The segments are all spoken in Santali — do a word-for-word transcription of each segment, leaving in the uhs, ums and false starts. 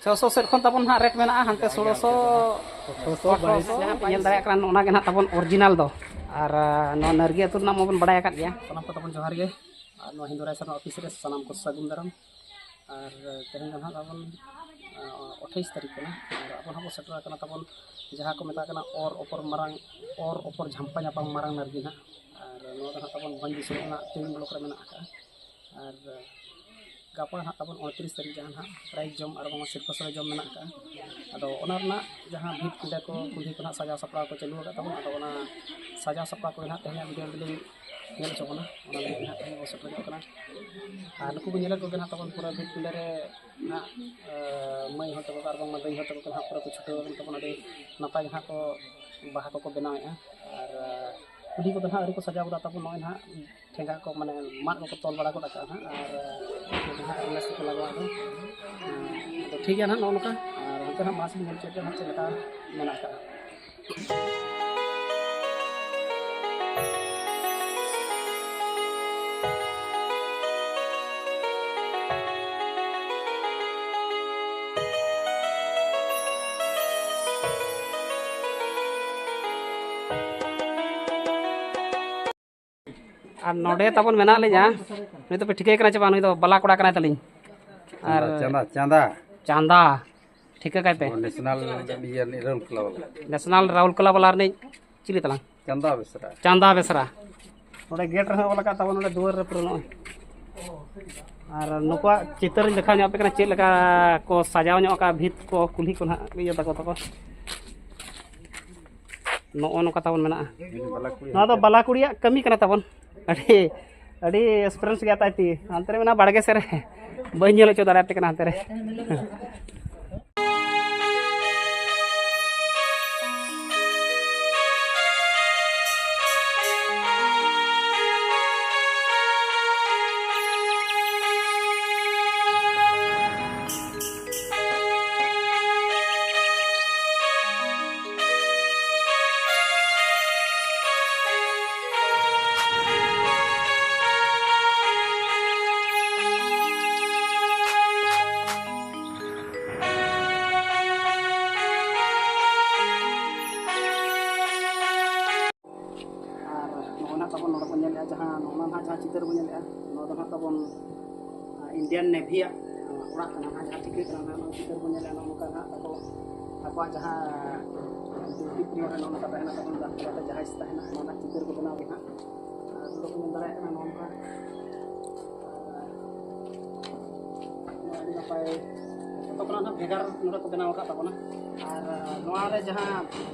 ᱪᱷᱚᱥᱚ ᱥᱮᱫ ᱠᱷᱚᱱ ᱛᱟᱵᱚᱱ ᱦᱟᱸᱜ ᱨᱮᱴ ᱢᱮᱱᱟᱜᱼᱟ, ᱦᱟᱱᱛᱮ ᱥᱳᱞᱳᱥᱚ, ᱥᱳᱞᱳᱥᱚ ᱟᱴᱷᱨᱚᱥᱚ, ᱡᱟᱦᱟᱸ ᱯᱮ ᱧᱮᱞ ᱫᱟᱲᱮᱭᱟᱜ ᱠᱟᱱᱟ, ᱱᱚᱜᱼᱚ ᱱᱟ ᱜᱮ ᱱᱟᱦᱟᱜ ᱛᱟᱵᱚᱱ ᱚᱨᱤᱡᱤᱱᱟᱞ ᱫᱚ᱾ ᱟᱨ ᱱᱚᱣᱟ ᱱᱟᱨᱜᱤ ᱟᱹᱛᱩ ᱨᱮᱱᱟᱜ ᱢᱟᱵᱚᱱ ᱵᱟᱲᱟᱭ ᱟᱠᱟᱫ ᱜᱮᱭᱟ᱾ ᱥᱟᱱᱟᱢ ᱠᱚ ᱛᱟᱵᱚᱱ ᱡᱚᱦᱟᱨ ᱜᱮ᱾ ᱟᱨ ᱱᱚᱣᱟ ᱦᱤᱱᱫᱩ ᱨᱟᱭ ᱥᱮᱨᱢᱟ ᱚᱯᱷᱤᱥ ᱨᱮ ᱥᱟᱱᱟᱢ ᱠᱚ ᱥᱟᱹᱜᱩᱱ ᱫᱟᱨᱟᱢ᱾ ᱟᱨ ᱛᱮᱦᱮᱧ ᱫᱚ ᱱᱟᱦᱟᱜ ᱛᱟᱵᱚᱱ ᱟᱴᱷᱟᱭᱤᱥ ᱛᱟᱹᱨᱤᱠᱷ ᱠᱟᱱᱟ᱾ ᱟᱨ ᱟᱵᱚ ᱱᱟᱦᱟᱜ ᱵᱚᱱ ᱥᱮᱴᱮᱨ ᱟᱠᱟᱱᱟ ᱛᱟᱵᱚᱱ ᱡᱟᱦᱟᱸ ᱠᱚ ᱢᱮᱛᱟᱜ ᱠᱟᱱᱟ ᱚᱨ ᱚᱯᱚᱨ ᱢᱟᱨᱟᱝ, ᱚᱨ ᱚᱯᱚᱨ ᱡᱷᱟᱢᱯᱟ ᱧᱟᱯᱟᱢ ᱢᱟᱨᱟᱝ ᱱᱟᱨᱜᱤ ᱱᱟᱦᱟᱜ᱾ ᱟᱨ ᱱᱚᱣᱟ ᱫᱚ ᱱᱟᱦᱟᱜ ᱛᱟᱵᱚᱱ ᱵᱷᱚᱸᱡᱽ ᱫᱤᱥᱚᱢ ᱨᱮᱱᱟᱜ ᱛᱤᱱ ᱵᱞᱚᱠ ᱨᱮ ᱢᱮᱱᱟᱜ ᱟᱠᱟᱫᱼᱟ᱾ ᱟᱨ ᱜᱟᱯᱟ ᱱᱟᱦᱟᱜ ᱛᱟᱵᱚᱱ ᱩᱱᱛᱨᱤᱥ ᱛᱟᱹᱨᱤᱠᱷ, ᱡᱟᱦᱟᱸ ᱱᱟᱦᱟᱜ ᱯᱨᱟᱭᱤᱡᱽ ᱡᱚᱢ ᱟᱨ ᱵᱟᱝ ᱥᱤᱨᱯᱟᱹ ᱥᱚᱲᱮ ᱡᱚᱢ ᱢᱮᱱᱟᱜ ᱟᱠᱟᱫᱼᱟ᱾ ᱟᱫᱚ ᱚᱱᱟ ᱨᱮᱱᱟᱜ ᱡᱟᱦᱟᱸ ᱵᱷᱤᱛ ᱯᱤᱸᱰᱟᱹ ᱠᱚ ᱠᱩᱞᱦᱤ ᱠᱚ ᱱᱟᱦᱟᱜ ᱥᱟᱡᱟᱣ ᱥᱟᱯᱲᱟᱣ ᱠᱚ ᱪᱟᱹᱞᱩ ᱟᱠᱟᱫ ᱛᱟᱵᱚᱱᱟ, ᱟᱫᱚ ᱚᱱᱟ ᱥᱟᱡᱟᱣ ᱥᱟᱯᱲᱟᱣ ᱠᱚᱜᱮ ᱱᱟᱦᱟᱜ ᱛᱮᱦᱮᱧᱟᱜ ᱵᱷᱤᱰᱤᱭᱳ ᱨᱮᱫᱚᱞᱤᱧ ᱧᱮᱞ ᱦᱚᱪᱚ ᱵᱚᱱᱟ᱾ ᱚᱱᱟ ᱞᱟᱹᱜᱤᱫ ᱱᱟᱦᱟᱜ ᱛᱮᱦᱮᱧ ᱵᱚᱱ ᱥᱮᱴᱮᱨ ᱧᱚᱜ ᱠᱟᱱᱟ᱾ ᱟᱨ ᱱᱩᱠᱩ ᱵᱚᱱ ᱧᱮᱞᱮᱫ ᱠᱚᱜᱮ ᱱᱟᱦᱟᱜ ᱛᱟᱵᱚᱱ ᱯᱩᱨᱟᱹ ᱵᱷᱤᱛ ᱯᱤᱸᱰᱟᱹ ᱨᱮ ᱱᱟᱦᱟᱜ, ᱮ, ᱢᱟᱹᱭ ᱦᱚᱲ ᱛᱟᱠᱚ ᱟᱨ ᱵᱟᱝᱢᱟ ᱫᱟᱹᱭ ᱦᱚᱲ ᱛᱟᱠᱚ ᱠᱚ ᱱᱟᱦᱟᱜ ᱯᱩᱨᱟᱹ ᱠᱚ ᱪᱷᱩᱴᱟᱹᱣ ᱟᱠᱟᱱ ᱛᱟᱵᱚᱱᱟ᱾ ᱟᱹᱰᱤ ᱱᱟᱯᱟᱭ ᱜᱮ ᱱᱟᱦᱟᱜ ᱠᱚ ᱵᱟᱦᱟ ᱠᱚᱠᱚ ᱵᱮᱱᱟᱣᱮᱫᱼᱟ᱾ ᱟᱨ, ᱮ, ᱠᱩᱞᱦᱤ ᱠᱚᱫᱚ ᱱᱟᱦᱟᱜ ᱟᱹᱣᱨᱤ ᱠᱚ ᱥᱟᱡᱟᱣ ᱜᱚᱫᱟ ᱛᱟᱵᱚᱱ, ᱱᱚᱜᱼᱚᱭ ᱱᱟᱦᱟᱜ ᱴᱷᱮᱸᱜᱟ ᱠᱚ, ᱢᱟᱱᱮ, ᱢᱟᱫ ᱠᱚᱠᱚ ᱛᱚᱞ ᱵᱟᱲᱟ ᱜᱚᱫ ᱟᱠᱟᱫᱼᱟ ᱱᱟᱦᱟᱜ᱾ ᱟᱨ, ᱮ, ᱱᱟᱦᱟᱜ ᱨᱤᱞᱟᱹᱥ ᱠᱚ ᱞᱟᱜᱟᱣ ᱟᱫᱚ, ᱮ, ᱟᱫᱚ ᱴᱷᱤᱠ ᱜᱮᱭᱟ ᱱᱟᱦᱟᱜ ᱱᱚᱜᱼᱚ ᱱᱚᱝᱠᱟ᱾ ᱟᱨ ᱚᱱᱛᱮ ᱱᱟᱦᱟᱜ ᱢᱟᱲᱟᱝ ᱥᱮᱫ ᱧᱮᱞ ᱦᱚᱪᱚᱭ ᱯᱮ ᱱᱟᱦᱟᱜ ᱪᱮᱫ ᱞᱮᱠᱟ ᱢᱮᱱᱟᱜ ᱟᱠᱟᱫᱼᱟ᱾ ᱟᱨ ᱱᱚᱰᱮ ᱛᱟᱵᱚᱱ ᱢᱮᱱᱟᱜ ᱞᱤᱧᱟ, ᱱᱩᱭ ᱫᱚᱯᱮ ᱴᱷᱤᱠᱟᱹᱭ ᱠᱟᱱᱟ ᱪᱮ ᱵᱟᱝ? ᱱᱩᱭ ᱫᱚ ᱵᱟᱞᱟ ᱠᱚᱲᱟ ᱠᱟᱱᱟᱭ ᱛᱟᱹᱞᱤᱧ᱾ ᱟᱨ ᱪᱟᱸᱫᱟ, ᱪᱟᱸᱫᱟ᱾ ᱪᱟᱸᱫᱟ, ᱴᱷᱤᱠᱟᱹ ᱠᱟᱭ ᱯᱮ᱾ ᱱᱮᱥᱱᱟᱞ ᱤᱭᱟᱹ ᱨᱤᱱᱤᱡ ᱨᱟᱦᱩᱞ ᱠᱞᱟᱵᱽ ᱵᱟᱞᱟ᱾ ᱱᱮᱥᱱᱟᱞ ᱨᱟᱦᱩᱞ ᱠᱞᱟᱵᱽ ᱵᱟᱞᱟ ᱨᱤᱱᱤᱡ ᱪᱤᱞᱤ ᱛᱟᱞᱟᱝ? ᱪᱟᱸᱫᱟ ᱵᱮᱥᱨᱟ᱾ ᱪᱟᱸᱫᱟ ᱵᱮᱥᱨᱟ᱾ ᱱᱚᱰᱮ ᱜᱮᱴ ᱨᱮᱦᱚᱸ ᱚᱞ ᱟᱠᱟᱫ ᱛᱟᱵᱚᱱ, ᱱᱚᱰᱮ ᱫᱩᱣᱟᱹᱨ ᱨᱮ ᱯᱩᱨᱟᱹ ᱱᱚᱜᱼᱚᱭ᱾ ᱟᱨ ᱱᱩᱠᱩᱣᱟᱜ ᱪᱤᱛᱟᱹᱨ ᱤᱧ ᱫᱮᱠᱷᱟᱣ ᱧᱚᱜ ᱟᱯᱮ ᱠᱟᱱᱟ, ᱪᱮᱫ ᱞᱮᱠᱟ ᱠᱚ ᱥᱟᱡᱟᱣ ᱧᱚᱜ ᱟᱠᱟᱫᱼᱟ ᱵᱷᱤᱛ ᱠᱚ, ᱠᱩᱞᱦᱤ ᱠᱚ ᱱᱟᱦᱟᱜ ᱤᱭᱟᱹ ᱛᱟᱠᱚ ᱛᱟᱠᱚ᱾ ᱱᱚᱜᱼᱚ ᱱᱚᱝᱠᱟ ᱛᱟᱵᱚᱱ ᱢᱮᱱᱟᱜᱼᱟ᱾ ᱱᱚᱣᱟ ᱫᱚ ᱵᱟᱞᱟ ᱠᱩᱲᱤᱭᱟᱜ ᱠᱟᱹᱢᱤ ᱠᱟᱱᱟ ᱛᱟᱵᱚᱱ᱾ ᱟᱹᱰᱤ, ᱟᱹᱰᱤ ᱮᱠᱥᱯᱤᱨᱤᱭᱮᱱᱥ ᱜᱮᱭᱟ ᱛᱟᱭ ᱛᱤ᱾ ᱦᱟᱱᱛᱮ ᱨᱮ ᱢᱮᱱᱟᱜᱼᱟ ᱵᱟᱲᱜᱮ ᱥᱮᱫ ᱨᱮ, ᱵᱟᱹᱧ ᱧᱮᱞ ᱦᱚᱪᱚ ᱫᱟᱲᱮᱭᱟᱯᱮ ᱠᱟᱱᱟ ᱦᱟᱱᱛᱮ ᱨᱮ᱾ ᱡᱟᱦᱟᱸ ᱱᱚᱜᱼᱚ ᱱᱟ ᱱᱟᱦᱟᱜ ᱡᱟᱦᱟᱸ ᱪᱤᱛᱟᱹᱨ ᱵᱚᱱ ᱧᱮᱞᱮᱜᱼᱟ, ᱱᱚᱣᱟ ᱫᱚ ᱱᱟᱦᱟᱜ ᱛᱟᱵᱚᱱ, ᱟᱸ, Indian Navy ᱭᱟᱜ, ᱟᱸ, ᱚᱲᱟᱜ ᱠᱟᱱᱟ᱾ ᱱᱟᱦᱟᱜ ᱡᱟᱦᱟᱸ ᱴᱷᱤᱠᱟᱹᱜ ᱠᱟᱱᱟ, ᱱᱟᱦᱟᱜ ᱱᱚᱣᱟ ᱪᱤᱛᱟᱹᱨ ᱵᱚᱱ ᱧᱮᱞᱮᱜᱼᱟ, ᱱᱚᱜᱼᱚ ᱱᱚᱝᱠᱟ ᱱᱟᱦᱟᱜ ᱛᱟᱠᱚ ᱟᱠᱚᱣᱟᱜ ᱡᱟᱦᱟᱸ duty period ᱨᱮ ᱱᱚᱜᱼᱚ ᱱᱚᱝᱠᱟ ᱛᱟᱦᱮᱱᱟ ᱛᱟᱵᱚᱱ, ᱡᱟᱦᱟᱸ ᱞᱮᱠᱟᱛᱮ ᱡᱟᱦᱟᱡᱽ ᱛᱟᱦᱮᱱᱟ, ᱱᱚᱣᱟ ᱨᱮᱱᱟᱜ ᱪᱤᱛᱟᱹᱨ ᱠᱚ ᱵᱮᱱᱟᱣ ᱜᱮ ᱱᱟᱦᱟᱜ᱾ ᱟᱨ ᱱᱚᱰᱮ ᱵᱚᱱ ᱧᱮᱞ ᱫᱟᱲᱮᱭᱟᱜ ᱠᱟᱱᱟ ᱱᱚᱜᱼᱚ ᱱᱚᱝᱠᱟ᱾ ᱟᱹᱰᱤ ᱱᱟᱯᱟᱭ᱾ ᱡᱚᱛᱚ ᱠᱷᱚᱱᱟᱜ ᱱᱟᱦᱟᱜ ᱵᱷᱮᱜᱟᱨ ᱱᱚᱰᱮ ᱠᱚ ᱵᱮᱱᱟᱣ ᱟᱠᱟᱫ ᱛᱟᱵᱚᱱᱟ᱾ ᱟᱨ, ᱟᱨ ᱱᱚᱣᱟ ᱨᱮ ᱡᱟᱦᱟᱸ,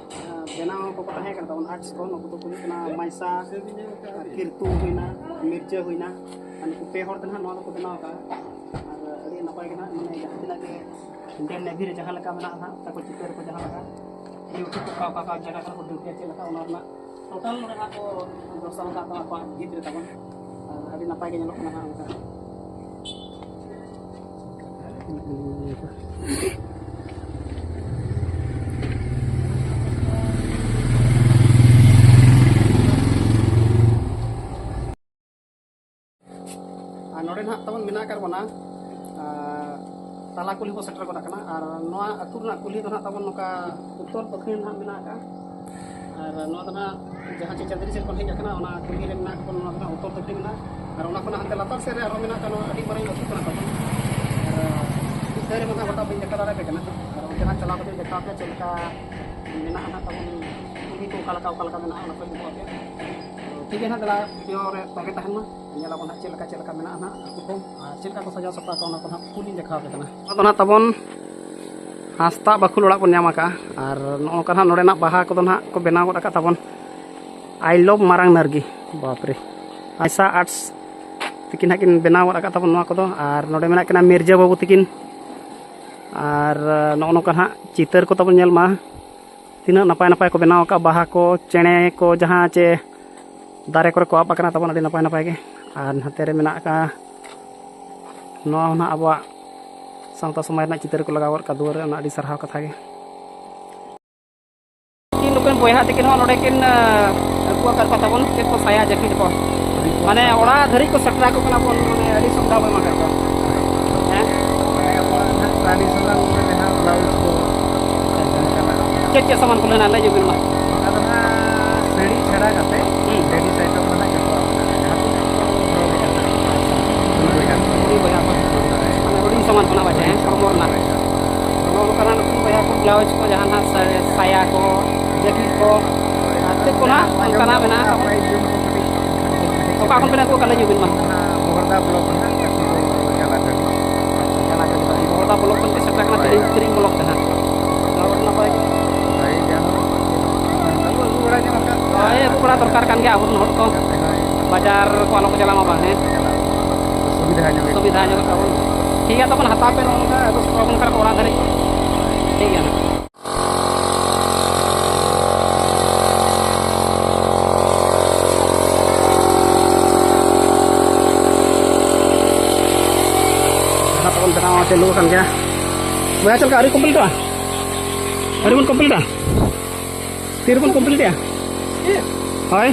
ᱟᱨ, ᱵᱮᱱᱟᱣ ᱠᱚᱠᱚ ᱛᱟᱦᱮᱸ ᱠᱟᱱᱟ ᱛᱟᱵᱚᱱ, arts ᱠᱚ, ᱱᱩᱠᱩ ᱫᱚᱠᱚ ᱦᱩᱭᱩᱜ ᱠᱟᱱᱟ ᱢᱟᱭᱥᱟ, ᱟᱨ ᱠᱤᱨᱛᱩ ᱦᱩᱭᱱᱟ, ᱢᱤᱨᱡᱟᱹ ᱦᱩᱭᱱᱟ, ᱟᱨ ᱱᱩᱠᱩ ᱯᱮ ᱦᱚᱲ ᱛᱮ ᱱᱟᱦᱟᱜ ᱱᱚᱣᱟ ᱫᱚᱠᱚ ᱵᱮᱱᱟᱣ ᱟᱠᱟᱫᱼᱟ᱾ ᱟᱨ ᱟᱹᱰᱤ ᱱᱟᱯᱟᱭ ᱜᱮ ᱱᱟᱦᱟᱜ, ᱢᱟᱱᱮ, ᱡᱟᱦᱟᱸ ᱛᱤᱱᱟᱹᱜ ᱜᱮ Indian Navy ᱨᱮ ᱡᱟᱦᱟᱸ ᱞᱮᱠᱟ ᱢᱮᱱᱟᱜᱼᱟ ᱱᱟᱦᱟᱜ, ᱛᱟᱠᱚ ᱪᱤᱛᱟᱹᱨ ᱠᱚ ᱡᱟᱦᱟᱸ ᱞᱮᱠᱟ, ᱰᱤᱭᱩᱴᱤ ᱠᱚ ᱚᱠᱟ ᱚᱠᱟ ᱡᱟᱭᱜᱟ ᱠᱚᱨᱮ ᱠᱚ ᱰᱤᱭᱩᱴᱤᱭᱟ, ᱪᱮᱫ ᱞᱮᱠᱟ, ᱚᱱᱟ ᱨᱮᱱᱟᱜ total ᱱᱚᱰᱮ ᱦᱟᱸᱜ ᱠᱚ ᱫᱚᱨᱥᱟᱣ ᱟᱠᱟᱫ ᱛᱟᱵᱚᱱᱟ ᱟᱠᱚᱣᱟᱜ ᱵᱷᱤᱛ ᱨᱮ ᱛᱟᱵᱚᱱ᱾ ᱟᱨ ᱟᱹᱰᱤ ᱱᱟᱯᱟᱭ ᱜᱮ ᱧᱮᱞᱚᱜ ᱠᱟᱱᱟ ᱦᱟᱸᱜ ᱚᱱᱠᱟ᱾ ᱟᱨ ᱱᱚᱰᱮ ᱱᱟᱦᱟᱜ ᱛᱟᱵᱚᱱ ᱢᱮᱱᱟᱜ ᱟᱠᱟᱫ ᱵᱚᱱᱟ, ᱟᱨ ᱛᱟᱞᱟ ᱠᱩᱞᱦᱤ ᱵᱚᱱ ᱥᱮᱴᱮᱨ ᱜᱚᱫ ᱟᱠᱟᱱᱟ᱾ ᱟᱨ ᱱᱚᱣᱟ ᱟᱹᱛᱩ ᱨᱮᱱᱟᱜ ᱠᱩᱞᱦᱤ ᱫᱚ ᱱᱟᱦᱟᱜ ᱛᱟᱵᱚᱱ ᱱᱚᱝᱠᱟ ᱩᱛᱛᱚᱨ ᱫᱚᱠᱷᱤᱱ ᱱᱟᱦᱟᱜ ᱢᱮᱱᱟᱜ ᱟᱠᱟᱫᱼᱟ᱾ ᱟᱨ ᱱᱚᱣᱟ ᱫᱚ ᱱᱟᱦᱟᱜ ᱡᱟᱦᱟᱸ ᱪᱮ ᱪᱟᱸᱫᱽᱨᱤ ᱥᱮᱫ ᱠᱷᱚᱱ ᱦᱮᱡ ᱟᱠᱟᱱᱟ, ᱚᱱᱟ ᱠᱩᱞᱦᱤ ᱨᱮ ᱢᱮᱱᱟᱜ ᱠᱚ, ᱱᱚᱣᱟ ᱫᱚ ᱱᱟᱦᱟᱜ ᱩᱛᱛᱚᱨ ᱫᱚᱠᱷᱤᱱ ᱢᱮᱱᱟᱜᱼᱟ᱾ ᱟᱨ ᱚᱱᱟ ᱠᱷᱚᱱᱟᱜ ᱦᱟᱱᱛᱮ ᱞᱟᱛᱟᱨ ᱥᱮᱫ ᱨᱮ ᱟᱨᱦᱚᱸ ᱢᱮᱱᱟᱜ ᱟᱠᱟᱫ, ᱱᱚᱣᱟ ᱟᱹᱰᱤ ᱢᱟᱨᱟᱝ ᱟᱹᱛᱩ ᱠᱟᱱᱟ ᱛᱟᱵᱚᱱ᱾ ᱟᱨ ᱢᱤᱫ ᱫᱷᱟᱣ ᱨᱮ ᱢᱟ ᱱᱟᱦᱟᱜ ᱜᱚᱴᱟ ᱵᱟᱹᱧ ᱫᱮᱠᱷᱟᱣ ᱫᱟᱲᱮᱭᱟᱯᱮ ᱠᱟᱱᱟ᱾ ᱟᱨ ᱚᱱᱛᱮ ᱱᱟᱦᱟᱜ ᱪᱟᱞᱟᱣ ᱠᱟᱛᱮ ᱫᱮᱠᱷᱟᱣ ᱯᱮ ᱪᱮᱫ ᱞᱮᱠᱟ ᱢᱮᱱᱟᱜᱼᱟ ᱱᱟᱦᱟᱜ ᱛᱟᱵᱚᱱ, ᱠᱩᱞᱦᱤ ᱠᱚ ᱚᱠᱟ ᱞᱮᱠᱟ, ᱚᱠᱟ ᱞᱮᱠᱟ ᱢᱮᱱᱟᱜᱼᱟ, ᱚᱱᱟ ᱠᱚᱧ ᱩᱫᱩᱜ ᱟᱯᱮᱭᱟ᱾ ᱴᱷᱤᱠ ᱜᱮᱭᱟ ᱱᱟᱦᱟᱜ, ᱫᱮᱞᱟ ᱵᱷᱤᱰᱤᱭᱳ ᱨᱮ ᱛᱚᱸᱜᱮ ᱛᱟᱦᱮᱱ ᱢᱟ, ᱧᱮᱞ ᱟᱵᱚᱱ ᱦᱟᱸᱜ ᱪᱮᱫ ᱞᱮᱠᱟ, ᱪᱮᱫ ᱞᱮᱠᱟ ᱢᱮᱱᱟᱜᱼᱟ ᱱᱟᱦᱟᱜ ᱟᱹᱛᱩ ᱠᱚ, ᱟᱨ ᱪᱮᱫ ᱞᱮᱠᱟ ᱠᱚ ᱥᱟᱡᱟᱣ ᱥᱟᱯᱲᱟᱣ ᱠᱟᱜᱼᱟ, ᱚᱱᱟ ᱠᱚ ᱱᱟᱦᱟᱜ ᱯᱷᱩᱞ ᱤᱧ ᱫᱮᱠᱷᱟᱣ ᱟᱯᱮ ᱠᱟᱱᱟ᱾ ᱱᱚᱣᱟ ᱫᱚ ᱱᱟᱦᱟᱜ ᱛᱟᱵᱚᱱ ᱦᱟᱸᱥᱫᱟᱜ ᱵᱟᱠᱷᱳᱞ ᱚᱲᱟᱜ ᱵᱚᱱ ᱧᱟᱢ ᱟᱠᱟᱫᱼᱟ, ᱟᱨ ᱱᱚᱜᱼᱚ ᱱᱚᱝᱠᱟ ᱱᱟᱦᱟᱜ ᱱᱚᱰᱮᱱᱟᱜ ᱵᱟᱦᱟ ᱠᱚᱫᱚ ᱱᱟᱦᱟᱜ ᱠᱚ ᱵᱮᱱᱟᱣ ᱜᱚᱫ ᱟᱠᱟᱫ ᱛᱟᱵᱚᱱ, I love ᱢᱟᱨᱟᱝ ᱱᱟᱨᱜᱤ, ᱵᱟᱯᱨᱮ, ᱟᱭᱥᱟ ᱟᱨᱴᱥ ᱛᱤᱠᱤᱱ ᱱᱟᱦᱟᱜ ᱠᱤᱱ ᱵᱮᱱᱟᱣ ᱜᱚᱫ ᱟᱠᱟᱫ ᱛᱟᱵᱚᱱ ᱱᱚᱣᱟ ᱠᱚᱫᱚ᱾ ᱟᱨ ᱱᱚᱰᱮ ᱢᱮᱱᱟᱜ ᱠᱤᱱᱟ ᱢᱤᱨᱡᱟᱹ ᱵᱟᱹᱵᱩ ᱛᱤᱠᱤᱱ, ᱟᱨ ᱱᱚᱜᱼᱚ ᱱᱚᱝᱠᱟ ᱱᱟᱦᱟᱜ ᱪᱤᱛᱟᱹᱨ ᱠᱚ ᱛᱟᱵᱚᱱ ᱧᱮᱞ ᱢᱟ᱾ ᱛᱤᱱᱟᱹᱜ ᱱᱟᱯᱟᱭ ᱱᱟᱯᱟᱭ ᱠᱚ ᱵᱮᱱᱟᱣ ᱟᱠᱟᱫ, ᱵᱟᱦᱟ ᱠᱚ, ᱪᱮᱬᱮ ᱠᱚ, ᱡᱟᱦᱟᱸ ᱪᱮ ᱫᱟᱨᱮ ᱠᱚᱨᱮ ᱠᱚ ᱟᱵ ᱟᱠᱟᱱᱟ ᱛᱟᱵᱚᱱ, ᱟᱹᱰᱤ ᱱᱟᱯᱟᱭ ᱱᱟᱯᱟᱭ ᱜᱮ᱾ ᱟᱨ ᱱᱚᱛᱮ ᱨᱮ ᱢᱮᱱᱟᱜ ᱟᱠᱟᱫ, ᱱᱚᱣᱟ ᱦᱚᱸ ᱱᱟᱦᱟᱜ ᱟᱵᱚᱣᱟᱜ ᱥᱟᱶᱛᱟ ᱥᱚᱢᱟᱡᱽ ᱨᱮᱱᱟᱜ ᱪᱤᱛᱟᱹᱨ ᱠᱚ ᱞᱟᱜᱟᱣ ᱜᱚᱫ ᱠᱟᱜᱼᱟ ᱫᱩᱣᱟᱹᱨ ᱨᱮ, ᱚᱱᱟ ᱟᱹᱰᱤ ᱥᱟᱨᱦᱟᱣ ᱠᱟᱛᱷᱟ ᱜᱮ᱾ ᱛᱤᱠᱤᱱ ᱱᱩᱠᱤᱱ ᱵᱚᱭᱦᱟ ᱛᱤᱠᱤᱱ ᱦᱚᱸ ᱱᱚᱰᱮ ᱠᱤᱱ, ᱟᱹᱜᱩ ᱟᱠᱟᱫ ᱠᱚᱣᱟ ᱛᱟᱵᱚᱱ ᱪᱮᱫ ᱠᱚ ᱥᱟᱭᱟ ᱡᱟᱹᱠᱤᱴ ᱠᱚ, ᱢᱟᱱᱮ ᱚᱲᱟᱜ ᱫᱷᱟᱹᱨᱤᱡ ᱠᱚ ᱥᱮᱴᱮᱨ ᱟᱠᱚ ᱠᱟᱱᱟ ᱵᱚᱱ, ᱢᱟᱱᱮ ᱟᱹᱰᱤ ᱥᱩᱵᱤᱫᱷᱟ ᱵᱚᱱ ᱮᱢᱟ ᱟᱠᱟᱫ ᱠᱚᱣᱟ᱾ ᱦᱮᱸ? ᱢᱟᱱᱮ ᱟᱵᱚᱣᱟᱜ ᱱᱟᱦᱟᱜ traditional ᱡᱟᱦᱟᱸ blouse ᱠᱚ, ᱪᱮᱫ ᱪᱮᱫ ᱥᱟᱢᱟᱱ ᱠᱚ ᱢᱮᱱᱟᱜᱼᱟ, ᱞᱟᱹᱭ ᱧᱚᱜ ᱵᱤᱱ ᱢᱟ᱾ ᱚᱱᱟ ᱫᱚ ᱱᱟᱦᱟᱜ ᱥᱟᱹᱲᱤ ᱪᱷᱟᱰᱟ ᱠᱟᱛᱮ, ᱦᱩᱸ᱾ Ladies item ᱫᱚ ᱱᱟᱦᱟᱜ ᱡᱚᱛᱚᱣᱟᱜ ᱢᱮᱱᱟᱜᱼᱟ᱾ ᱵᱚᱭᱦᱟ ᱠᱚ, ᱢᱟᱱᱮ ᱦᱩᱰᱤᱧ ᱥᱟᱢᱟᱱ ᱠᱷᱚᱱᱟᱜ ᱵᱟᱪᱷᱟ, ᱦᱮᱸ, ᱦᱚᱲᱢᱚ ᱨᱮᱱᱟᱜ᱾ ᱱᱚᱜᱼᱚ ᱱᱚᱝᱠᱟᱱᱟᱜ ᱱᱩᱠᱩ ᱵᱚᱭᱦᱟ ᱠᱚ ᱵᱞᱟᱣᱩᱡᱽ ᱠᱚ, ᱡᱟᱦᱟᱱᱟᱜ ᱥᱟ-, ᱥᱟᱭᱟ ᱠᱚ, ᱡᱟᱹᱯᱤᱫ ᱠᱚ, ᱟᱨ ᱪᱮᱫ ᱠᱚ ᱱᱟᱜ ᱚᱱᱠᱟᱱᱟᱜ ᱢᱮᱱᱟᱜᱼᱟ ᱛᱟᱵᱚᱱ? ᱚᱠᱟ ᱠᱷᱚᱱ ᱵᱮᱱ ᱟᱹᱜᱩ ᱟᱠᱟᱫ, ᱞᱟᱹᱭ ᱧᱚᱜ ᱵᱤᱱ ᱢᱟ᱾ ᱵᱚᱦᱚᱲᱫᱟ ᱵᱞᱚᱠ ᱠᱷᱚᱱ ᱦᱟᱸᱜ, ᱵᱚᱦᱚᱲᱫᱟ ᱵᱞᱚᱠ ᱠᱷᱚᱱ ᱜᱮ ᱥᱮᱴᱮᱨ ᱠᱟᱱᱟ ᱛᱤᱨᱤᱝ, ᱛᱤᱨᱤᱝ ᱵᱞᱚᱠ ᱛᱮ ᱦᱟᱸᱜ᱾ ᱟᱨ ᱱᱟᱯᱟᱭ ᱜᱮ᱾ ᱦᱳᱭ, ᱟᱹᱜᱩ ᱵᱟᱲᱟ ᱫᱚᱨᱠᱟᱨ ᱠᱟᱱ ᱜᱮᱭᱟ ᱟᱵᱚᱨᱮᱱ ᱦᱚᱲ ᱠᱚ᱾ ᱵᱟᱡᱟᱨ ᱠᱚ ᱟᱞᱚ ᱠᱚ ᱪᱟᱞᱟᱜ ᱢᱟ ᱵᱟᱝ, ᱦᱮᱸ? ᱥᱩᱵᱤᱫᱷᱟ ᱧᱚᱜ᱾ ᱥᱩᱵᱤᱫᱷᱟ ᱧᱚᱜ ᱛᱟᱵᱚᱱ᱾ ᱴᱷᱤᱠ ᱜᱮᱭᱟ, ᱛᱚᱠᱷᱚᱱ ᱦᱟᱛᱟᱣ ᱯᱮ ᱱᱚᱜᱼᱚ ᱱᱚᱝᱠᱟ, ᱟᱹᱜᱩ ᱥᱮᱴᱮᱨ ᱟᱵᱚᱱ ᱠᱟᱱᱟ ᱠᱚ ᱚᱲᱟᱜ ᱫᱷᱟᱹᱨᱤᱡ᱾ ᱴᱷᱤᱠ ᱜᱮᱭᱟ ᱱᱟᱜ᱾ ᱡᱟᱦᱟᱸ ᱛᱟᱵᱚᱱ ᱵᱮᱱᱟᱣ ᱪᱟᱹᱞᱩ ᱟᱠᱟᱱ ᱜᱮᱭᱟ᱾ ᱵᱚᱭᱦᱟ, ᱪᱮᱫ ᱞᱮᱠᱟ, ᱟᱹᱣᱨᱤ ᱠᱚᱢᱯᱞᱤᱴᱚᱜᱼᱟ? ᱟᱹᱣᱨᱤ ᱵᱚᱱ ᱠᱚᱢᱯᱞᱤᱴᱟ? ᱛᱤ ᱨᱮᱵᱚᱱ ᱠᱚᱢᱯᱞᱤᱴᱮᱜᱼᱟ? ᱦᱳᱭ᱾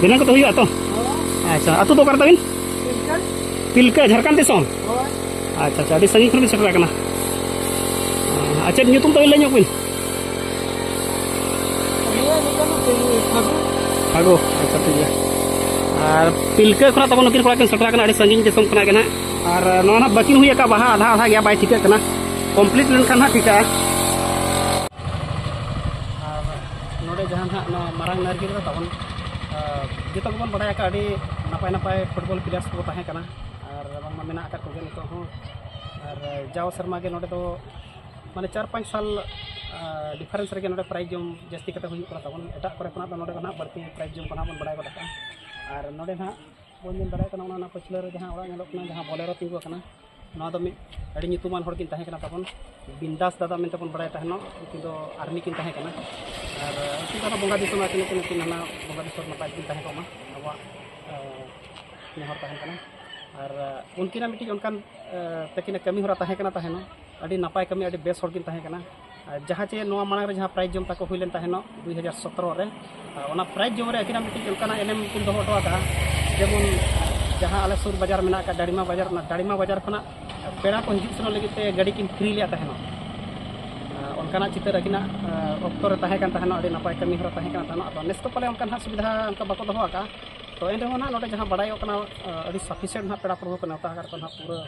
ᱵᱮᱱᱟᱣ ᱠᱟᱛᱮ ᱦᱩᱭᱩᱜᱼᱟ ᱛᱚ? ᱟᱪᱪᱷᱟ, ᱟᱹᱛᱩ ᱫᱚ ᱚᱠᱟᱨᱮ ᱛᱟᱵᱤᱱ? ᱛᱤᱞᱠᱟᱹ, ᱡᱷᱟᱲᱠᱷᱚᱸᱰ ᱫᱤᱥᱚᱢ? ᱟᱪᱪᱷᱟ, ᱟᱪᱪᱷᱟ, ᱟᱹᱰᱤ ᱥᱟᱺᱜᱤᱧ ᱠᱷᱚᱱ ᱵᱤᱱ ᱥᱮᱴᱮᱨ ᱟᱠᱟᱱᱟ᱾ ᱟᱨ ᱪᱮᱫ ᱧᱩᱛᱩᱢ ᱛᱟᱵᱤᱱ, ᱞᱟᱹᱭ ᱧᱚᱜ ᱵᱤᱱ? ᱯᱷᱟᱹᱜᱩ᱾ ᱟᱪᱪᱷᱟ, ᱴᱷᱤᱠ ᱜᱮᱭᱟ᱾ ᱟᱨ ᱛᱤᱞᱠᱟᱹ ᱠᱷᱚᱱᱟᱜ ᱛᱟᱵᱚᱱ ᱱᱩᱠᱤᱱ ᱠᱚᱲᱟ ᱠᱤᱱ ᱥᱮᱴᱮᱨ ᱟᱠᱟᱱᱟ, ᱟᱹᱰᱤ ᱥᱟᱺᱜᱤᱧ ᱫᱤᱥᱚᱢ ᱠᱷᱚᱱᱟᱜ ᱜᱮ ᱱᱟᱦᱟᱜ᱾ ᱟᱨ ᱱᱚᱣᱟ ᱱᱟᱦᱟᱜ ᱵᱟᱹᱠᱤᱱ ᱦᱩᱭ ᱟᱠᱟᱫᱼᱟ, ᱵᱟᱦᱟ ᱟᱫᱷᱟ ᱟᱫᱷᱟ ᱜᱮᱭᱟ, ᱵᱟᱭ ᱴᱷᱤᱠᱟᱹᱜ ᱠᱟᱱᱟ᱾ ᱠᱚᱢᱯᱞᱤᱴ ᱞᱮᱱᱠᱷᱟᱱ ᱱᱟᱦᱟᱜ ᱴᱷᱤᱠᱟᱹᱜᱼᱟ᱾ ᱟᱨ ᱱᱚᱰᱮ ᱡᱟᱦᱟᱸ ᱱᱟᱦᱟᱜ ᱱᱚᱣᱟ ᱢᱟᱨᱟᱝ ᱱᱟᱨᱜᱤᱞ ᱨᱮ ᱛᱟᱵᱚᱱ, ᱟᱨ ᱡᱚᱛᱚ ᱜᱮᱵᱚᱱ ᱵᱟᱲᱟᱭ ᱟᱠᱟᱫᱼᱟ, ᱟᱹᱰᱤ ᱱᱟᱯᱟᱭ ᱱᱟᱯᱟᱭ ᱯᱷᱩᱴᱵᱚᱞ ᱯᱞᱮᱭᱟᱨᱥ ᱠᱚᱠᱚ ᱛᱟᱦᱮᱸ ᱠᱟᱱᱟ ᱟᱨ ᱵᱟᱝᱢᱟ ᱢᱮᱱᱟᱜ ᱟᱠᱟᱫ ᱠᱚᱜᱮᱭᱟ ᱱᱤᱛᱚᱜ ᱦᱚᱸ᱾ ᱟᱨ ᱡᱟᱣ ᱥᱮᱨᱢᱟ ᱜᱮ ᱱᱚᱰᱮ ᱫᱚ ᱢᱟᱱᱮ ᱪᱟᱨ ᱯᱟᱸᱪ ᱥᱟᱞ, ᱟᱨ, ᱰᱤᱯᱷᱟᱨᱮᱱᱥ ᱨᱮᱜᱮ ᱱᱚᱰᱮ ᱯᱨᱟᱭᱤᱡᱽ ᱡᱚᱢ ᱡᱟᱹᱥᱛᱤ ᱠᱟᱛᱮ ᱦᱩᱭᱩᱜ ᱠᱟᱱᱟ ᱛᱟᱵᱚᱱ᱾ ᱮᱴᱟᱜ ᱠᱚᱨᱮ ᱠᱷᱚᱱᱟᱜ ᱫᱚ ᱱᱚᱰᱮ ᱫᱚ ᱱᱟᱦᱟᱜ ᱵᱟᱹᱲᱛᱤ ᱯᱨᱟᱭᱤᱡᱽ ᱡᱚᱢ ᱠᱚ ᱱᱟᱦᱟᱜ ᱵᱚᱱ ᱵᱟᱲᱟᱭ ᱜᱚᱫ ᱟᱠᱟᱫᱼᱟ᱾ ᱟᱨ ᱱᱚᱰᱮ ᱱᱟᱦᱟᱜ ᱵᱚᱱ ᱧᱮᱞ ᱫᱟᱲᱮᱭᱟᱜ ᱠᱟᱱᱟ, ᱚᱱᱟ, ᱚᱱᱟ ᱯᱟᱹᱪᱷᱞᱟᱹ ᱨᱮ ᱡᱟᱦᱟᱸ ᱚᱲᱟᱜ ᱧᱮᱞᱚᱜ ᱠᱟᱱᱟ, ᱡᱟᱦᱟᱸ ᱵᱚᱞᱮᱨᱳ ᱛᱤᱸᱜᱩ ᱟᱠᱟᱱᱟ, ᱱᱚᱣᱟ ᱫᱚ ᱢᱤᱫ ᱟᱹᱰᱤ ᱧᱩᱛᱩᱢᱟᱱ ᱦᱚᱲ ᱠᱤᱱ ᱛᱟᱦᱮᱸ ᱠᱟᱱᱟ ᱛᱟᱵᱚᱱ, ᱵᱤᱱᱫᱟᱥ ᱫᱟᱫᱟ ᱢᱮᱱᱛᱮ ᱵᱚᱱ ᱵᱟᱲᱟᱭ ᱛᱟᱦᱮᱱᱚᱜ᱾ ᱩᱱᱠᱤᱱ ᱫᱚ ᱟᱨᱢᱤ ᱠᱤᱱ ᱛᱟᱦᱮᱸ ᱠᱟᱱᱟ᱾ ᱟᱨ ᱩᱱᱠᱤᱱ ᱫᱚ ᱚᱱᱟ ᱵᱚᱸᱜᱟ ᱫᱤᱥᱚᱢ ᱟᱹᱠᱤᱱ, ᱟᱹᱠᱤᱱ, ᱟᱹᱠᱤᱱ ᱦᱟᱱᱟ ᱵᱚᱸᱜᱟ ᱫᱤᱥᱚᱢ ᱱᱟᱯᱟᱭ ᱠᱤᱱ ᱛᱟᱦᱮᱸ ᱠᱚᱜ ᱢᱟ, ᱟᱵᱚᱣᱟᱜ, ᱟᱨ, ᱱᱮᱦᱚᱨ ᱛᱟᱦᱮᱸ ᱠᱟᱱᱟ᱾ ᱟᱨ, ᱟᱨ, ᱩᱱᱠᱤᱱᱟᱜ ᱢᱤᱫᱴᱤᱡ ᱚᱱᱠᱟᱱ, ᱟᱨ, ᱛᱟᱹᱠᱤᱱᱟᱜ ᱠᱟᱹᱢᱤ ᱦᱚᱨᱟ ᱛᱟᱦᱮᱸ ᱠᱟᱱᱟ ᱛᱟᱦᱮᱱᱚᱜ, ᱟᱹᱰᱤ ᱱᱟᱯᱟᱭ ᱠᱟᱹᱢᱤ, ᱟᱹᱰᱤ ᱵᱮᱥ ᱦᱚᱲ ᱠᱤᱱ ᱛᱟᱦᱮᱸ ᱠᱟᱱᱟ᱾ ᱟᱨ ᱡᱟᱦᱟᱸ ᱪᱮ ᱱᱚᱣᱟ ᱢᱟᱲᱟᱝ ᱨᱮ ᱡᱟᱦᱟᱸ ᱯᱨᱟᱭᱤᱡᱽ ᱡᱚᱢ ᱛᱟᱠᱚ ᱦᱩᱭ ᱞᱮᱱ ᱛᱟᱦᱮᱱᱚᱜ ᱫᱩᱭ ᱦᱟᱡᱟᱨ ᱥᱚᱛᱨᱚ ᱨᱮ, ᱟᱨ ᱚᱱᱟ ᱯᱨᱟᱭᱤᱡᱽ ᱡᱚᱢ ᱨᱮ ᱟᱹᱠᱤᱱᱟᱜ ᱢᱤᱫᱴᱤᱡ ᱚᱱᱠᱟᱱᱟᱜ ᱮᱱᱮᱢ ᱠᱤᱱ ᱫᱚᱦᱚ ᱦᱚᱴᱚ ᱟᱠᱟᱫᱼᱟ, ᱡᱮᱢᱚᱱ ᱡᱟᱦᱟᱸ ᱟᱞᱮ ᱥᱩᱨ ᱵᱟᱡᱟᱨ ᱢᱮᱱᱟᱜ ᱟᱠᱟᱫ ᱰᱟᱲᱤᱢᱟ ᱵᱟᱡᱟᱨ, ᱚᱱᱟ ᱰᱟᱲᱤᱢᱟ ᱵᱟᱡᱟᱨ ᱠᱷᱚᱱᱟᱜ ᱯᱮᱲᱟ ᱠᱚ ᱦᱤᱡᱩᱜ ᱥᱮᱱᱚᱜ ᱞᱟᱹᱜᱤᱫ ᱛᱮ ᱜᱟᱹᱰᱤ ᱠᱤᱱ ᱯᱷᱨᱤ ᱞᱮᱫ ᱛᱟᱦᱮᱱᱚᱜ᱾ ᱟᱨ ᱚᱱᱠᱟᱱᱟᱜ ᱪᱤᱛᱟᱹᱨ ᱟᱹᱠᱤᱱᱟᱜ, ᱟᱨ, ᱚᱠᱛᱚ ᱨᱮ ᱛᱟᱦᱮᱸ ᱠᱟᱱ ᱛᱟᱦᱮᱱᱚᱜ, ᱟᱹᱰᱤ ᱱᱟᱯᱟᱭ ᱠᱟᱹᱢᱤ ᱦᱚᱨᱟ ᱛᱟᱦᱮᱸ ᱠᱟᱱ ᱛᱟᱦᱮᱱᱚᱜ᱾ ᱟᱫᱚ ᱱᱮᱥ ᱫᱚ ᱯᱟᱞᱮ ᱚᱱᱠᱟ ᱱᱟᱦᱟᱜ ᱥᱩᱵᱤᱫᱷᱟ ᱚᱱᱠᱟ ᱵᱟᱠᱚ ᱫᱚᱦᱚ ᱟᱠᱟᱫᱼᱟ᱾ ᱛᱚ ᱮᱱ ᱨᱮᱦᱚᱸ ᱱᱟᱦᱟᱜ ᱱᱚᱰᱮ ᱡᱟᱦᱟᱸ ᱵᱟᱲᱟᱭᱚᱜ ᱠᱟᱱᱟ, ᱟᱹᱰᱤ ᱥᱟᱯᱷᱤᱥᱤᱭᱮᱱᱴ ᱱᱟᱦᱟᱜ ᱯᱮᱲᱟ ᱯᱨᱚᱵᱷᱩ ᱠᱚ ᱱᱮᱣᱛᱟ ᱟᱠᱟᱫ ᱠᱚᱣᱟ ᱱᱟᱦᱟᱜ, ᱯᱩᱨᱟᱹ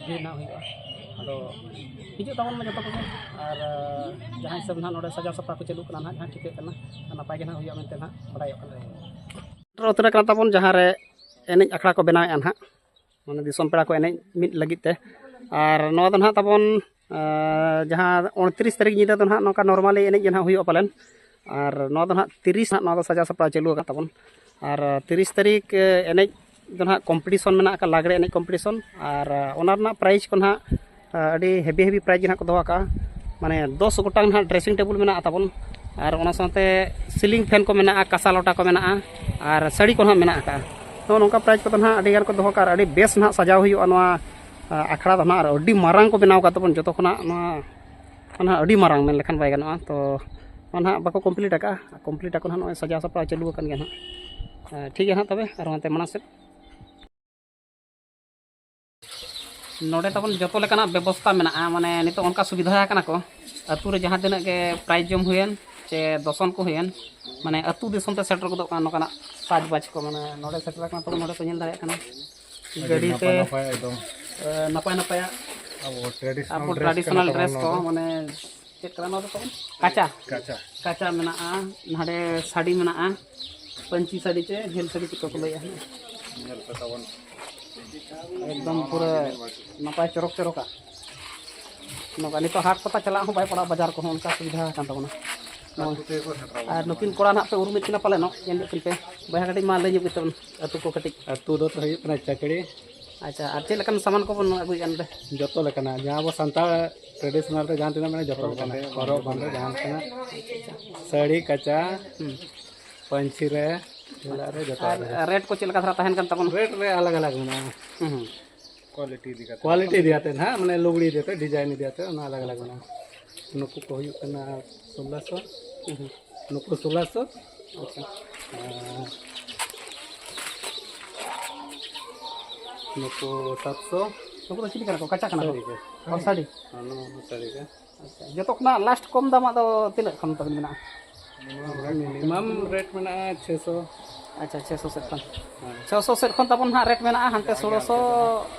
ᱵᱷᱤᱲ ᱱᱟᱦᱟᱜ ᱦᱩᱭᱩᱜᱼᱟ᱾ ᱟᱫᱚ ᱦᱤᱡᱩᱜ ᱛᱟᱵᱚᱱ ᱢᱟ ᱡᱚᱛᱚ ᱠᱚᱜᱮ, ᱟᱨ ᱡᱟᱦᱟᱸ ᱦᱤᱥᱟᱹᱵ ᱱᱟᱦᱟᱜ ᱱᱚᱰᱮ ᱥᱟᱡᱟᱣ ᱥᱟᱯᱲᱟᱣ ᱠᱚ ᱪᱟᱹᱞᱩᱜ ᱠᱟᱱᱟ ᱱᱟᱦᱟᱜ, ᱡᱟᱦᱟᱸ ᱴᱷᱤᱠᱟᱹᱜ ᱠᱟᱱᱟ, ᱟᱨ ᱱᱟᱯᱟᱭ ᱜᱮ ᱱᱟᱦᱟᱜ ᱦᱩᱭᱩᱜᱼᱟ ᱢᱮᱱᱛᱮ ᱱᱟᱦᱟᱜ ᱵᱟᱲᱟᱭᱚᱜ ᱠᱟᱱᱟ᱾ ᱥᱮᱴᱮᱨ ᱩᱛᱟᱹᱨ ᱟᱠᱟᱱ ᱛᱟᱵᱚᱱ ᱡᱟᱦᱟᱸ ᱨᱮ ᱮᱱᱮᱡ ᱟᱠᱷᱲᱟ ᱠᱚ ᱵᱮᱱᱟᱣᱮᱫᱼᱟ ᱱᱟᱦᱟᱜ, ᱢᱟᱱᱮ ᱫᱤᱥᱚᱢ ᱯᱮᱲᱟ ᱠᱚ ᱮᱱᱮᱡ ᱢᱤᱫ ᱞᱟᱹᱜᱤᱫ ᱛᱮ᱾ ᱟᱨ ᱱᱚᱣᱟ ᱫᱚ ᱱᱟᱦᱟᱜ ᱛᱟᱵᱚᱱ, ᱟᱸ, ᱡᱟᱦᱟᱸ ᱩᱱᱛᱨᱤᱥ ᱛᱟᱹᱨᱤᱠᱷ ᱧᱤᱫᱟᱹ ᱫᱚ ᱱᱟᱦᱟᱜ ᱱᱚᱝᱠᱟ ᱱᱚᱨᱢᱟᱞᱤ ᱮᱱᱮᱡ ᱜᱮ ᱱᱟᱦᱟᱜ ᱦᱩᱭᱩᱜᱼᱟ ᱯᱟᱞᱮᱱ᱾ ᱟᱨ ᱱᱚᱣᱟ ᱫᱚ ᱱᱟᱦᱟᱜ ᱛᱤᱨᱤᱥ ᱱᱟᱦᱟᱜ ᱱᱚᱣᱟ ᱫᱚ ᱥᱟᱡᱟᱣ ᱥᱟᱯᱲᱟᱣ ᱪᱟᱹᱞᱩ ᱟᱠᱟᱫ ᱛᱟᱵᱚᱱ᱾ ᱟᱨ ᱛᱤᱨᱤᱥ ᱛᱟᱹᱨᱤᱠᱷ, ᱮ, ᱮᱱᱮᱡ ᱫᱚ ᱱᱟᱦᱟᱜ ᱠᱚᱢᱯᱤᱴᱤᱥᱚᱱ ᱢᱮᱱᱟᱜ ᱟᱠᱟᱫ, ᱞᱟᱜᱽᱲᱮ ᱮᱱᱮᱡ ᱠᱚᱢᱯᱤᱴᱤᱥᱚᱱ᱾ ᱟᱨ, ᱟ, ᱚᱱᱟ ᱨᱮᱱᱟᱜ ᱯᱨᱟᱭᱤᱡᱽ ᱠᱚ ᱱᱟᱦᱟᱜ, ᱟ, ᱟᱹᱰᱤ ᱦᱮᱵᱤ ᱦᱮᱵᱤ ᱯᱨᱟᱭᱤᱡᱽ ᱜᱮ ᱱᱟᱦᱟᱜ ᱠᱚ ᱫᱚᱦᱚ ᱟᱠᱟᱫᱼᱟ᱾ ᱢᱟᱱᱮ ᱫᱚᱥ ᱜᱚᱴᱟᱝ ᱱᱟᱦᱟᱜ ᱰᱨᱮᱥᱤᱝ ᱴᱮᱵᱩᱞ ᱢᱮᱱᱟᱜᱼᱟ ᱛᱟᱵᱚᱱ᱾ ᱟᱨ ᱚᱱᱟ ᱥᱟᱶᱛᱮ ᱥᱤᱞᱤᱝ ᱯᱷᱮᱱ ᱠᱚ ᱢᱮᱱᱟᱜᱼᱟ, ᱠᱟᱸᱥᱟ ᱞᱚᱴᱟ ᱠᱚ ᱢᱮᱱᱟᱜᱼᱟ, ᱟᱨ ᱥᱟᱹᱲᱤ ᱠᱚ ᱱᱟᱦᱟᱜ ᱢᱮᱱᱟᱜ ᱟᱠᱟᱫᱼᱟ᱾ ᱱᱚᱜᱼᱚ ᱱᱚᱝᱠᱟ ᱯᱨᱟᱭᱤᱡᱽ ᱠᱚᱫᱚ ᱱᱟᱦᱟᱜ ᱟᱹᱰᱤ ᱜᱟᱱ ᱠᱚ ᱫᱚᱦᱚ ᱠᱟᱜᱼᱟ᱾ ᱟᱨ ᱟᱹᱰᱤ ᱵᱮᱥ ᱱᱟᱦᱟᱜ ᱥᱟᱡᱟᱣ ᱦᱩᱭᱩᱜᱼᱟ ᱱᱚᱣᱟ, ᱟ, ᱟᱠᱷᱲᱟ ᱫᱚ ᱱᱟᱦᱟᱜ᱾ ᱟᱨ ᱟᱹᱰᱤ ᱢᱟᱨᱟᱝ ᱠᱚ ᱵᱮᱱᱟᱣ ᱟᱠᱟᱫ ᱛᱟᱵᱚᱱ, ᱡᱚᱛᱚ ᱠᱷᱚᱱᱟᱜ ᱱᱚᱣᱟ ᱱᱟᱦᱟᱜ ᱟᱹᱰᱤ ᱢᱟᱨᱟᱝ ᱢᱮᱱ ᱞᱮᱠᱷᱟᱱ ᱵᱟᱭ ᱜᱟᱱᱚᱜᱼᱟ᱾ ᱛᱚ ᱱᱚᱣᱟ ᱱᱟᱦᱟᱜ ᱵᱟᱠᱚ ᱠᱚᱢᱯᱞᱤᱴ ᱟᱠᱟᱫᱼᱟ, ᱠᱚᱢᱯᱞᱤᱴ ᱟᱠᱚ ᱱᱟᱦᱟᱜ᱾ ᱱᱚᱜᱼᱚᱭ ᱥᱟᱡᱟᱣ ᱥᱟᱯᱲᱟᱣ ᱪᱟᱹᱞᱩ ᱟᱠᱟᱱ ᱜᱮᱭᱟ ᱱᱟᱦᱟᱜ᱾ ᱟ, ᱴᱷᱤᱠ ᱜᱮᱭᱟ ᱱᱟᱦᱟᱜ, ᱛᱚᱵᱮ ᱟᱨᱦᱚᱸ ᱦᱟᱱᱛᱮ ᱢᱟᱲᱟᱝ ᱥᱮᱫ᱾ ᱱᱚᱰᱮ ᱛᱟᱵᱚᱱ ᱡᱚᱛᱚ ᱞᱮᱠᱟᱱᱟᱜ ᱵᱮᱵᱚᱥᱛᱟ ᱢᱮᱱᱟᱜᱼᱟ, ᱢᱟᱱᱮ ᱱᱤᱛᱚᱜ ᱚᱱᱠᱟ ᱥᱩᱵᱤᱫᱷᱟ ᱟᱠᱟᱱᱟ ᱠᱚ᱾ ᱟᱹᱛᱩ ᱨᱮ ᱡᱟᱦᱟᱸ ᱛᱤᱱᱟᱹᱜ ᱜᱮ ᱯᱨᱟᱭᱤᱡᱽ ᱡᱚᱢ ᱦᱩᱭᱮᱱ ᱪᱮ ᱫᱚᱥᱚᱱ ᱠᱚ ᱦᱩᱭᱮᱱ, ᱢᱟᱱᱮ ᱟᱹᱛᱩ ᱫᱤᱥᱚᱢ ᱛᱮ ᱥᱮᱴᱮᱨ ᱜᱚᱫᱚᱜ ᱠᱟᱱᱟ ᱱᱚᱝᱠᱟᱱᱟᱜ ᱥᱟᱡᱽᱵᱟᱡᱽ ᱠᱚ᱾ ᱢᱟᱱᱮ ᱱᱚᱰᱮ ᱥᱮᱴᱮᱨ ᱟᱠᱟᱱᱟ ᱛᱟᱵᱚᱱ, ᱱᱚᱰᱮ ᱯᱮ ᱧᱮᱞ ᱫᱟᱲᱮᱭᱟᱜ ᱠᱟᱱᱟ᱾ ᱟᱹᱰᱤ ᱜᱟᱹᱰᱤ ᱱᱟᱯᱟᱭ ᱛᱮ, ᱱᱟᱯᱟᱭ ᱮᱠᱫᱚᱢ᱾ ᱮ, ᱱᱟᱯᱟᱭ ᱱᱟᱯᱟᱭᱟᱜ ᱟᱵᱚ ᱴᱨᱮᱰᱤᱥᱚᱱᱟᱞ ᱟᱵᱚ ᱰᱨᱮᱥ ᱠᱟᱱᱟ ᱴᱨᱟᱰᱤᱥᱚᱱᱟᱞ ᱛᱟᱵᱚᱱ ᱰᱨᱮᱥ ᱠᱚ, ᱱᱚᱣᱟ ᱫᱚ᱾ ᱢᱟᱱᱮ ᱪᱮᱫ ᱠᱟᱱᱟ ᱱᱚᱣᱟ ᱫᱚ ᱛᱟᱵᱚᱱ? ᱠᱟᱪᱟ᱾ ᱠᱟᱪᱟ᱾ ᱠᱟᱪᱟ ᱢᱮᱱᱟᱜᱼᱟ, ᱱᱟᱰᱮ ᱥᱟᱹᱲᱤ ᱢᱮᱱᱟᱜᱼᱟ, ᱯᱟᱹᱧᱪᱤ ᱥᱟᱹᱲᱤ ᱪᱮ ᱡᱷᱟᱹᱞ ᱥᱟᱹᱲᱤ ᱪᱮᱫ ᱠᱚ ᱞᱟᱹᱭᱟ᱾ ᱧᱮᱞ ᱯᱮ ᱛᱟᱵᱚᱱ᱾ ᱮᱠᱫᱚᱢ ᱯᱩᱨᱟᱹ ᱱᱟᱯᱟᱭ ᱪᱚᱨᱚᱠ ᱪᱚᱨᱚᱠᱟ᱾ ᱱᱚᱝᱠᱟ ᱱᱤᱛᱚᱜ ᱦᱟᱴ ᱯᱟᱛᱟ ᱪᱟᱞᱟᱜ ᱦᱚᱸ ᱵᱟᱭ ᱯᱟᱲᱟᱜᱼᱟ, ᱵᱟᱡᱟᱨ ᱠᱚᱦᱚᱸ ᱚᱱᱠᱟ ᱥᱩᱵᱤᱫᱷᱟ ᱟᱠᱟᱱ ᱛᱟᱵᱚᱱᱟ᱾ ᱟᱨ ᱱᱩᱠᱤᱱ ᱠᱚᱲᱟ ᱱᱟᱦᱟᱜ ᱯᱮ ᱩᱨᱩᱢᱮᱫ ᱠᱤᱱᱟ ᱯᱟᱞᱮᱱᱚᱜ, ᱧᱮᱞ ᱧᱚᱜ ᱠᱤᱱ ᱯᱮ᱾ ᱵᱚᱭᱦᱟ, ᱠᱟᱹᱴᱤᱡ ᱢᱟ ᱞᱟᱹᱭ ᱧᱚᱜ ᱠᱤᱱ ᱛᱟᱵᱚᱱ, ᱟᱹᱛᱩ ᱠᱚ ᱠᱟᱹᱴᱤᱡ᱾ ᱟᱹᱛᱩ ᱫᱚ ᱦᱩᱭᱩᱜ ᱠᱟᱱᱟ ᱪᱟᱹᱠᱲᱤ᱾ ᱟᱪᱪᱷᱟ, ᱟᱨ ᱪᱮᱫ ᱞᱮᱠᱟᱱ ᱥᱟᱢᱟᱱ ᱠᱚᱵᱚᱱ ᱟᱹᱜᱩᱭᱮᱫᱼᱟ ᱱᱚᱰᱮ? ᱡᱚᱛᱚ ᱞᱮᱠᱟᱱᱟᱜ, ᱡᱟᱦᱟᱸ ᱟᱵᱚ ᱥᱟᱱᱛᱟᱲ ᱴᱨᱮᱰᱤᱥᱚᱱᱟᱞ ᱨᱮ ᱡᱟᱦᱟᱸ ᱛᱤᱱᱟᱹᱜ ᱢᱮᱱᱟᱜᱼᱟ, ᱡᱚᱛᱚ ᱞᱮᱠᱟᱱᱟᱜ᱾ ᱦᱚᱨᱚᱜ ᱵᱟᱸᱫᱮ ᱡᱟᱦᱟᱸ ᱛᱤᱱᱟᱹᱜ, ᱥᱟᱹᱲᱤ, ᱠᱟᱪᱟ, ᱦᱩᱸ᱾ ᱯᱟᱹᱧᱪᱤ ᱨᱮ, ᱜᱮᱸᱫᱟᱜ ᱨᱮ, ᱡᱚᱛᱚ ᱟᱨ ᱨᱮ᱾ ᱨᱮᱴ ᱠᱚ ᱪᱮᱫ ᱞᱮᱠᱟ ᱫᱷᱟᱨᱟ ᱛᱟᱦᱮᱱ ᱠᱟᱱ ᱛᱟᱵᱚᱱᱟ? ᱨᱮᱴ ᱨᱮ ᱟᱞᱟᱜᱽ ᱟᱞᱟᱜᱽ ᱢᱮᱱᱟᱜᱼᱟ᱾ ᱦᱩᱸ, ᱦᱩᱸ᱾ ᱠᱳᱣᱟᱞᱤᱴᱤ ᱤᱫᱤ ᱠᱟᱛᱮ᱾ ᱠᱳᱣᱟᱞᱤᱴᱤ ᱤᱫᱤ ᱠᱟᱛᱮ ᱱᱟᱦᱟᱜ, ᱢᱟᱱᱮ ᱞᱩᱜᱽᱲᱤ ᱤᱫᱤ ᱠᱟᱛᱮ, ᱰᱤᱡᱟᱭᱤᱱ ᱤᱫᱤ ᱠᱟᱛᱮ, ᱚᱱᱟ ᱟᱞᱟᱜᱽ ᱟᱞᱟᱜᱽ ᱢᱮᱱᱟᱜᱼᱟ᱾ ᱱᱩᱠᱩ ᱠᱚ ᱦᱩᱭᱩᱜ ᱠᱟᱱᱟ ᱥᱳᱞᱞᱳᱥᱚ, ᱦᱩᱸ, ᱦᱩᱸ᱾ ᱱᱩᱠᱩ ᱥᱳᱞᱞᱳᱥᱚ, ᱟᱪᱪᱷᱟ᱾ ᱟᱨ ᱱᱩᱠᱩ ᱥᱟᱛᱥᱚ᱾ ᱱᱩᱠᱩ ᱫᱚ ᱪᱤᱞᱤ ᱠᱟᱱᱟ ᱠᱚ? ᱠᱟᱪᱟ ᱠᱟᱱᱟ ᱠᱚ? ᱥᱟᱹᱲᱤ ᱜᱮ᱾ ᱚ, ᱥᱟᱹᱲᱤ᱾ ᱦᱮᱸ, ᱱᱚᱣᱟ ᱦᱚᱸ ᱥᱟᱹᱲᱤ ᱜᱮ᱾ ᱟᱪᱪᱷᱟ, ᱡᱚᱛᱚ ᱠᱷᱚᱱᱟᱜ ᱞᱟᱥᱴ ᱠᱚᱢ ᱫᱟᱢᱟᱜ ᱫᱚ ᱛᱤᱱᱟᱹᱜ ᱠᱷᱚᱱ ᱛᱟᱵᱮᱱ ᱢᱮᱱᱟᱜᱼᱟ? ᱢᱤᱱᱤᱢᱟᱢ ᱨᱮᱴ ᱢᱮᱱᱟᱜᱼᱟ ᱪᱷᱮᱥᱚ᱾ ᱟᱪᱪᱷᱟ, ᱪᱷᱚ ᱥᱚ ᱥᱮᱫ ᱠᱷᱚᱱ, ᱪᱷᱚ ᱥᱚ ᱥᱮᱫ ᱠᱷᱚᱱ ᱛᱟᱵᱚᱱ ᱱᱟᱦᱟᱜ ᱨᱮᱴ ᱢᱮᱱᱟᱜᱼᱟ, ᱦᱟᱱᱛᱮ ᱥᱳᱞᱳ ᱥᱚ,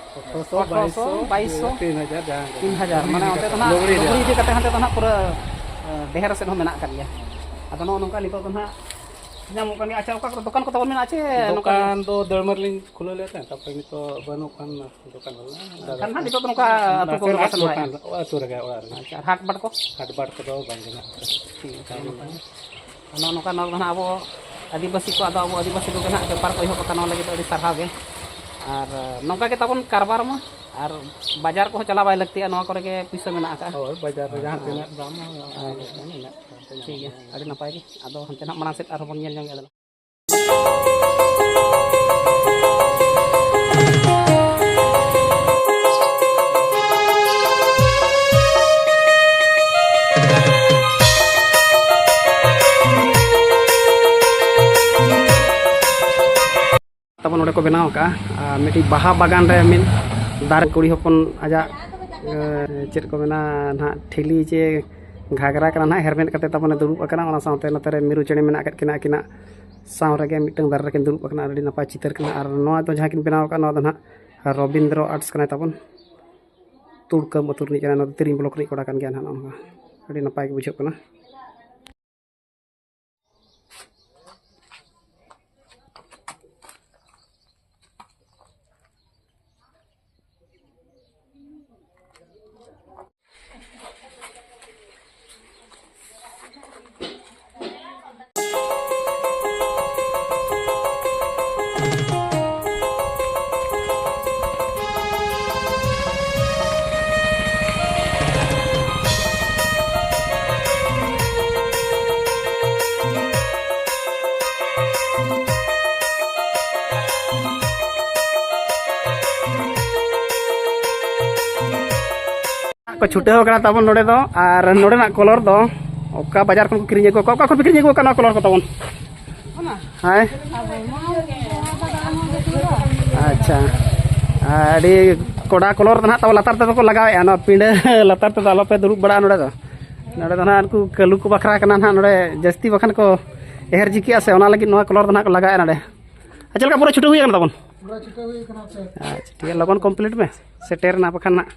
ᱟᱴᱷᱨᱚ ᱥᱚ, ᱵᱟᱭᱤᱥ ᱥᱚ, ᱛᱤᱱ ᱦᱟᱡᱟᱨ, ᱡᱟᱦᱟᱸ ᱜᱮ᱾ ᱛᱤᱱ ᱦᱟᱡᱟᱨ, ᱢᱟᱱᱮ ᱚᱱᱛᱮ ᱫᱚ ᱱᱟᱦᱟᱜ ᱞᱩᱜᱽᱲᱤ ᱨᱮᱭᱟᱜ᱾ ᱞᱩᱜᱽᱲᱤ ᱤᱫᱤ ᱠᱟᱛᱮ ᱦᱟᱱᱛᱮ ᱫᱚ ᱱᱟᱦᱟᱜ ᱯᱩᱨᱟᱹ, ᱮ, ᱰᱷᱮᱨ ᱥᱮᱫ ᱦᱚᱸ ᱢᱮᱱᱟᱜ ᱟᱠᱟᱫ ᱜᱮᱭᱟ᱾ ᱟᱫᱚ ᱱᱚᱜᱼᱚ ᱱᱚᱝᱠᱟ ᱱᱤᱛᱚᱜ ᱫᱚ ᱱᱟᱦᱟᱜ ᱧᱟᱢᱚᱜ ᱠᱟᱱ ᱜᱮᱭᱟ᱾ ᱟᱪᱪᱷᱟ, ᱚᱠᱟ ᱠᱚᱨᱮ ᱫᱚᱠᱟᱱ ᱠᱚ ᱛᱟᱵᱚᱱ ᱢᱮᱱᱟᱜᱼᱟ ᱪᱮ ᱱᱚᱝᱠᱟ ᱜᱮ? ᱫᱚᱠᱟᱱ ᱫᱚ ᱫᱟᱹᱲᱢᱟᱹᱨ ᱞᱤᱧ ᱠᱷᱩᱞᱟᱹᱣ ᱞᱮᱫ ᱛᱟᱦᱮᱸᱫ, ᱛᱟᱨᱯᱚᱨᱮ ᱱᱤᱛᱚᱜ ᱵᱟᱹᱱᱩᱜ ᱠᱷᱟᱱ ᱫᱚᱠᱟᱱ ᱵᱟᱹᱱᱩᱜᱼᱟ᱾ ᱮᱱᱠᱷᱟᱱ ᱱᱟᱦᱟᱜ ᱱᱤᱛᱚᱜ ᱫᱚ ᱱᱚᱝᱠᱟ ᱟᱹᱛᱩ ᱠᱚᱨᱮ ᱱᱟᱥᱮᱱᱟᱜ ᱜᱮ ᱥᱮᱱ ᱵᱟᱲᱟᱭᱟ᱾ ᱫᱚᱠᱟᱱ, ᱟᱹᱛᱩ ᱨᱮᱜᱮ, ᱚᱲᱟᱜ ᱨᱮᱜᱮ᱾ ᱟᱪᱪᱷᱟ, ᱟᱨ ᱦᱟᱴ ᱵᱟᱴ ᱠᱚ? ᱦᱟᱴ ᱵᱟᱴ ᱠᱚᱫᱚ ᱵᱟᱝ ᱜᱮ ᱱᱟᱦᱟᱜ᱾ ᱴᱷᱤᱠ ᱟᱪᱷᱮ, ᱱᱟᱯᱟᱭ᱾ ᱟᱫᱚ ᱱᱚᱝᱠᱟ ᱱᱚᱣᱟ ᱫᱚ ᱱᱟᱦᱟᱜ ᱟᱵᱚ ᱟᱹᱫᱤᱵᱟᱹᱥᱤ ᱠᱚᱣᱟᱜ ᱫᱚ, ᱟᱵᱚ ᱟᱹᱫᱤᱵᱟᱹᱥᱤ ᱠᱚᱜᱮ ᱱᱟᱦᱟᱜ ᱵᱮᱯᱟᱨ ᱠᱚ ᱮᱦᱚᱵ ᱟᱠᱟᱫ, ᱱᱚᱣᱟ ᱞᱟᱹᱜᱤᱫ ᱫᱚ ᱟᱹᱰᱤ ᱥᱟᱨᱦᱟᱣ ᱜᱮ᱾ ᱟᱨ ᱱᱚᱝᱠᱟ ᱜᱮ ᱛᱟᱵᱚᱱ ᱠᱟᱨᱵᱟᱨ ᱢᱟ, ᱟᱨ ᱵᱟᱡᱟᱨ ᱠᱚᱦᱚᱸ ᱪᱟᱞᱟᱣ ᱵᱟᱭ ᱞᱟᱹᱠᱛᱤᱜᱼᱟ, ᱱᱚᱣᱟ ᱠᱚᱨᱮ ᱜᱮ ᱯᱩᱭᱥᱟᱹ ᱢᱮᱱᱟᱜ ᱟᱠᱟᱫᱼᱟ᱾ ᱦᱳᱭ, ᱵᱟᱡᱟᱨ ᱨᱮ ᱡᱟᱦᱟᱸ ᱛᱤᱱᱟᱹᱜ ᱫᱟᱢ, ᱦᱳᱭ, ᱤᱱᱟᱹᱜ ᱫᱟᱢ ᱛᱮ ᱧᱟᱢᱚᱜ ᱴᱷᱤᱠ ᱜᱮᱭᱟ, ᱜᱮᱭᱟ᱾ ᱟᱹᱰᱤ ᱱᱟᱯᱟᱭ ᱜᱮ᱾ ᱟᱫᱚ ᱦᱟᱱᱛᱮ ᱱᱟᱦᱟᱜ ᱢᱟᱲᱟᱝ ᱥᱮᱫ ᱟᱨᱦᱚᱸ ᱵᱚᱱ ᱧᱮᱞ ᱧᱚᱜ ᱮᱫᱟ᱾ ᱛᱟᱵᱚᱱ ᱱᱚᱰᱮ ᱠᱚ ᱵᱮᱱᱟᱣ ᱟᱠᱟᱫᱼᱟ, ᱟᱨ ᱢᱤᱫᱴᱤᱡ ᱵᱟᱦᱟ ᱵᱟᱜᱟᱱ ᱨᱮ ᱢᱤᱫ ᱫᱟᱨᱮ ᱠᱩᱲᱤ ᱦᱚᱯᱚᱱ ᱟᱡᱟᱜ, ᱮ, ᱪᱮᱫ ᱠᱚ ᱢᱮᱱᱟ ᱱᱟᱦᱟᱜ, ᱴᱷᱤᱞᱤ ᱪᱮ ᱜᱷᱟᱜᱽᱨᱟ ᱠᱟᱱᱟ ᱱᱟᱦᱟᱜ, ᱦᱮᱨᱢᱮᱫ ᱠᱟᱛᱮ ᱛᱟᱵᱚᱱᱮ ᱫᱩᱲᱩᱵ ᱟᱠᱟᱱᱟ᱾ ᱚᱱᱟ ᱥᱟᱶᱛᱮ ᱱᱚᱛᱮ ᱨᱮ ᱢᱤᱨᱩ ᱪᱮᱬᱮ ᱢᱮᱱᱟᱜ ᱟᱠᱟᱫ ᱠᱤᱱᱟ ᱟᱹᱠᱤᱱᱟᱜ ᱥᱟᱶ ᱨᱮᱜᱮ ᱢᱤᱫᱴᱟᱝ ᱫᱟᱨᱮ ᱨᱮᱠᱤᱱ ᱫᱩᱲᱩᱵ ᱟᱠᱟᱱᱟ᱾ ᱟᱹᱰᱤ ᱱᱟᱯᱟᱭ ᱪᱤᱛᱟᱹᱨ ᱠᱟᱱᱟ᱾ ᱟᱨ ᱱᱚᱣᱟ ᱫᱚ ᱡᱟᱦᱟᱸ ᱠᱤᱱ ᱵᱮᱱᱟᱣ ᱟᱠᱟᱫ, ᱱᱚᱣᱟ ᱫᱚ ᱱᱟᱦᱟᱜ ᱨᱚᱵᱤᱱᱫᱨᱚ ᱟᱨᱴᱥ ᱠᱟᱱᱟᱭ ᱛᱟᱵᱚᱱ᱾ ᱛᱩᱲᱠᱟᱹᱢ ᱟᱹᱛᱩ ᱨᱤᱱᱤᱡ ᱠᱟᱱᱟᱭ, ᱱᱚᱣᱟ ᱫᱚ ᱛᱤᱨᱤᱝ ᱵᱞᱚᱠ ᱨᱤᱱᱤᱡ ᱠᱚᱲᱟ ᱠᱟᱱ ᱜᱮᱭᱟ ᱱᱟᱦᱟᱜ᱾ ᱱᱚᱜᱼᱚ ᱱᱚᱝᱠᱟ ᱟᱹᱰᱤ ᱱᱟᱯᱟᱭ ᱜᱮ ᱵᱩᱡᱷᱟᱹᱜ ᱠᱟᱱᱟ᱾ ᱠᱚ ᱪᱷᱩᱴᱟᱹᱣ ᱠᱟᱱᱟ ᱛᱟᱵᱚᱱ ᱱᱚᱰᱮ ᱫᱚ᱾ ᱟᱨ ᱱᱚᱰᱮᱱᱟᱜ ᱠᱚᱞᱚᱨ ᱫᱚ ᱚᱠᱟ ᱵᱟᱡᱟᱨ ᱠᱷᱚᱱ ᱠᱚ ᱠᱤᱨᱤᱧ ᱟᱹᱜᱩ ᱠᱟᱜᱼᱟ? ᱚᱠᱟ ᱠᱷᱚᱱ ᱯᱮ ᱠᱤᱨᱤᱧ ᱟᱹᱜᱩ ᱟᱠᱟᱫ ᱱᱚᱣᱟ ᱠᱚᱞᱚᱨ ᱠᱚ ᱛᱟᱵᱚᱱ? ᱦᱮᱸ? ᱟᱪᱪᱷᱟ, ᱟᱹᱰᱤ ᱠᱚᱰᱟ ᱠᱚᱞᱚᱨ ᱫᱚ ᱱᱟᱦᱟᱜ ᱛᱟᱵᱚ ᱞᱟᱛᱟᱨ ᱛᱮᱫᱚ ᱠᱚ ᱞᱟᱜᱟᱣᱮᱫᱼᱟ, ᱱᱚᱣᱟ ᱯᱤᱸᱰᱟᱹ ᱞᱟᱛᱟᱨ ᱛᱮᱫᱚ ᱟᱞᱚᱯᱮ ᱫᱩᱲᱩᱵ ᱵᱟᱲᱟᱜᱼᱟ ᱱᱚᱰᱮ ᱫᱚ᱾ ᱱᱚᱰᱮ ᱫᱚ ᱱᱟᱦᱟᱜ ᱩᱱᱠᱩ ᱠᱟᱹᱞᱩ ᱠᱚ ᱵᱟᱠᱷᱨᱟ ᱠᱟᱱᱟ ᱱᱟᱦᱟᱜ, ᱱᱚᱰᱮ ᱡᱟᱹᱥᱛᱤ ᱵᱟᱠᱷᱟᱱ ᱠᱚ ᱮᱦᱮᱨ ᱡᱤᱠᱤᱜᱼᱟ ᱥᱮ, ᱚᱱᱟ ᱞᱟᱹᱜᱤᱫ ᱱᱚᱣᱟ ᱠᱚᱞᱚᱨ ᱫᱚ ᱱᱟᱦᱟᱜ ᱠᱚ ᱞᱟᱜᱟᱣᱮᱫᱼᱟ ᱱᱚᱰᱮ᱾ ᱟᱨ ᱪᱮᱫ ᱞᱮᱠᱟ ᱯᱩᱨᱟᱹ ᱪᱷᱩᱴᱟᱹᱣ ᱦᱩᱭ ᱟᱠᱟᱱᱟ ᱛᱟᱵᱚᱱ? ᱯᱩᱨᱟᱹ ᱪᱷᱩᱴᱟᱹᱣ ᱦᱩᱭ ᱟᱠᱟᱱᱟ ᱥᱮ᱾ ᱟᱪᱪᱷᱟ, ᱴᱷᱤᱠ ᱜᱮᱭᱟ, ᱞᱚᱜᱚᱱ ᱠᱚᱢᱯᱞᱤᱴ ᱢᱮ, ᱥᱮᱴᱮᱨ ᱮᱱᱟ ᱵᱟᱠᱷᱟᱱ ᱱᱟᱜ᱾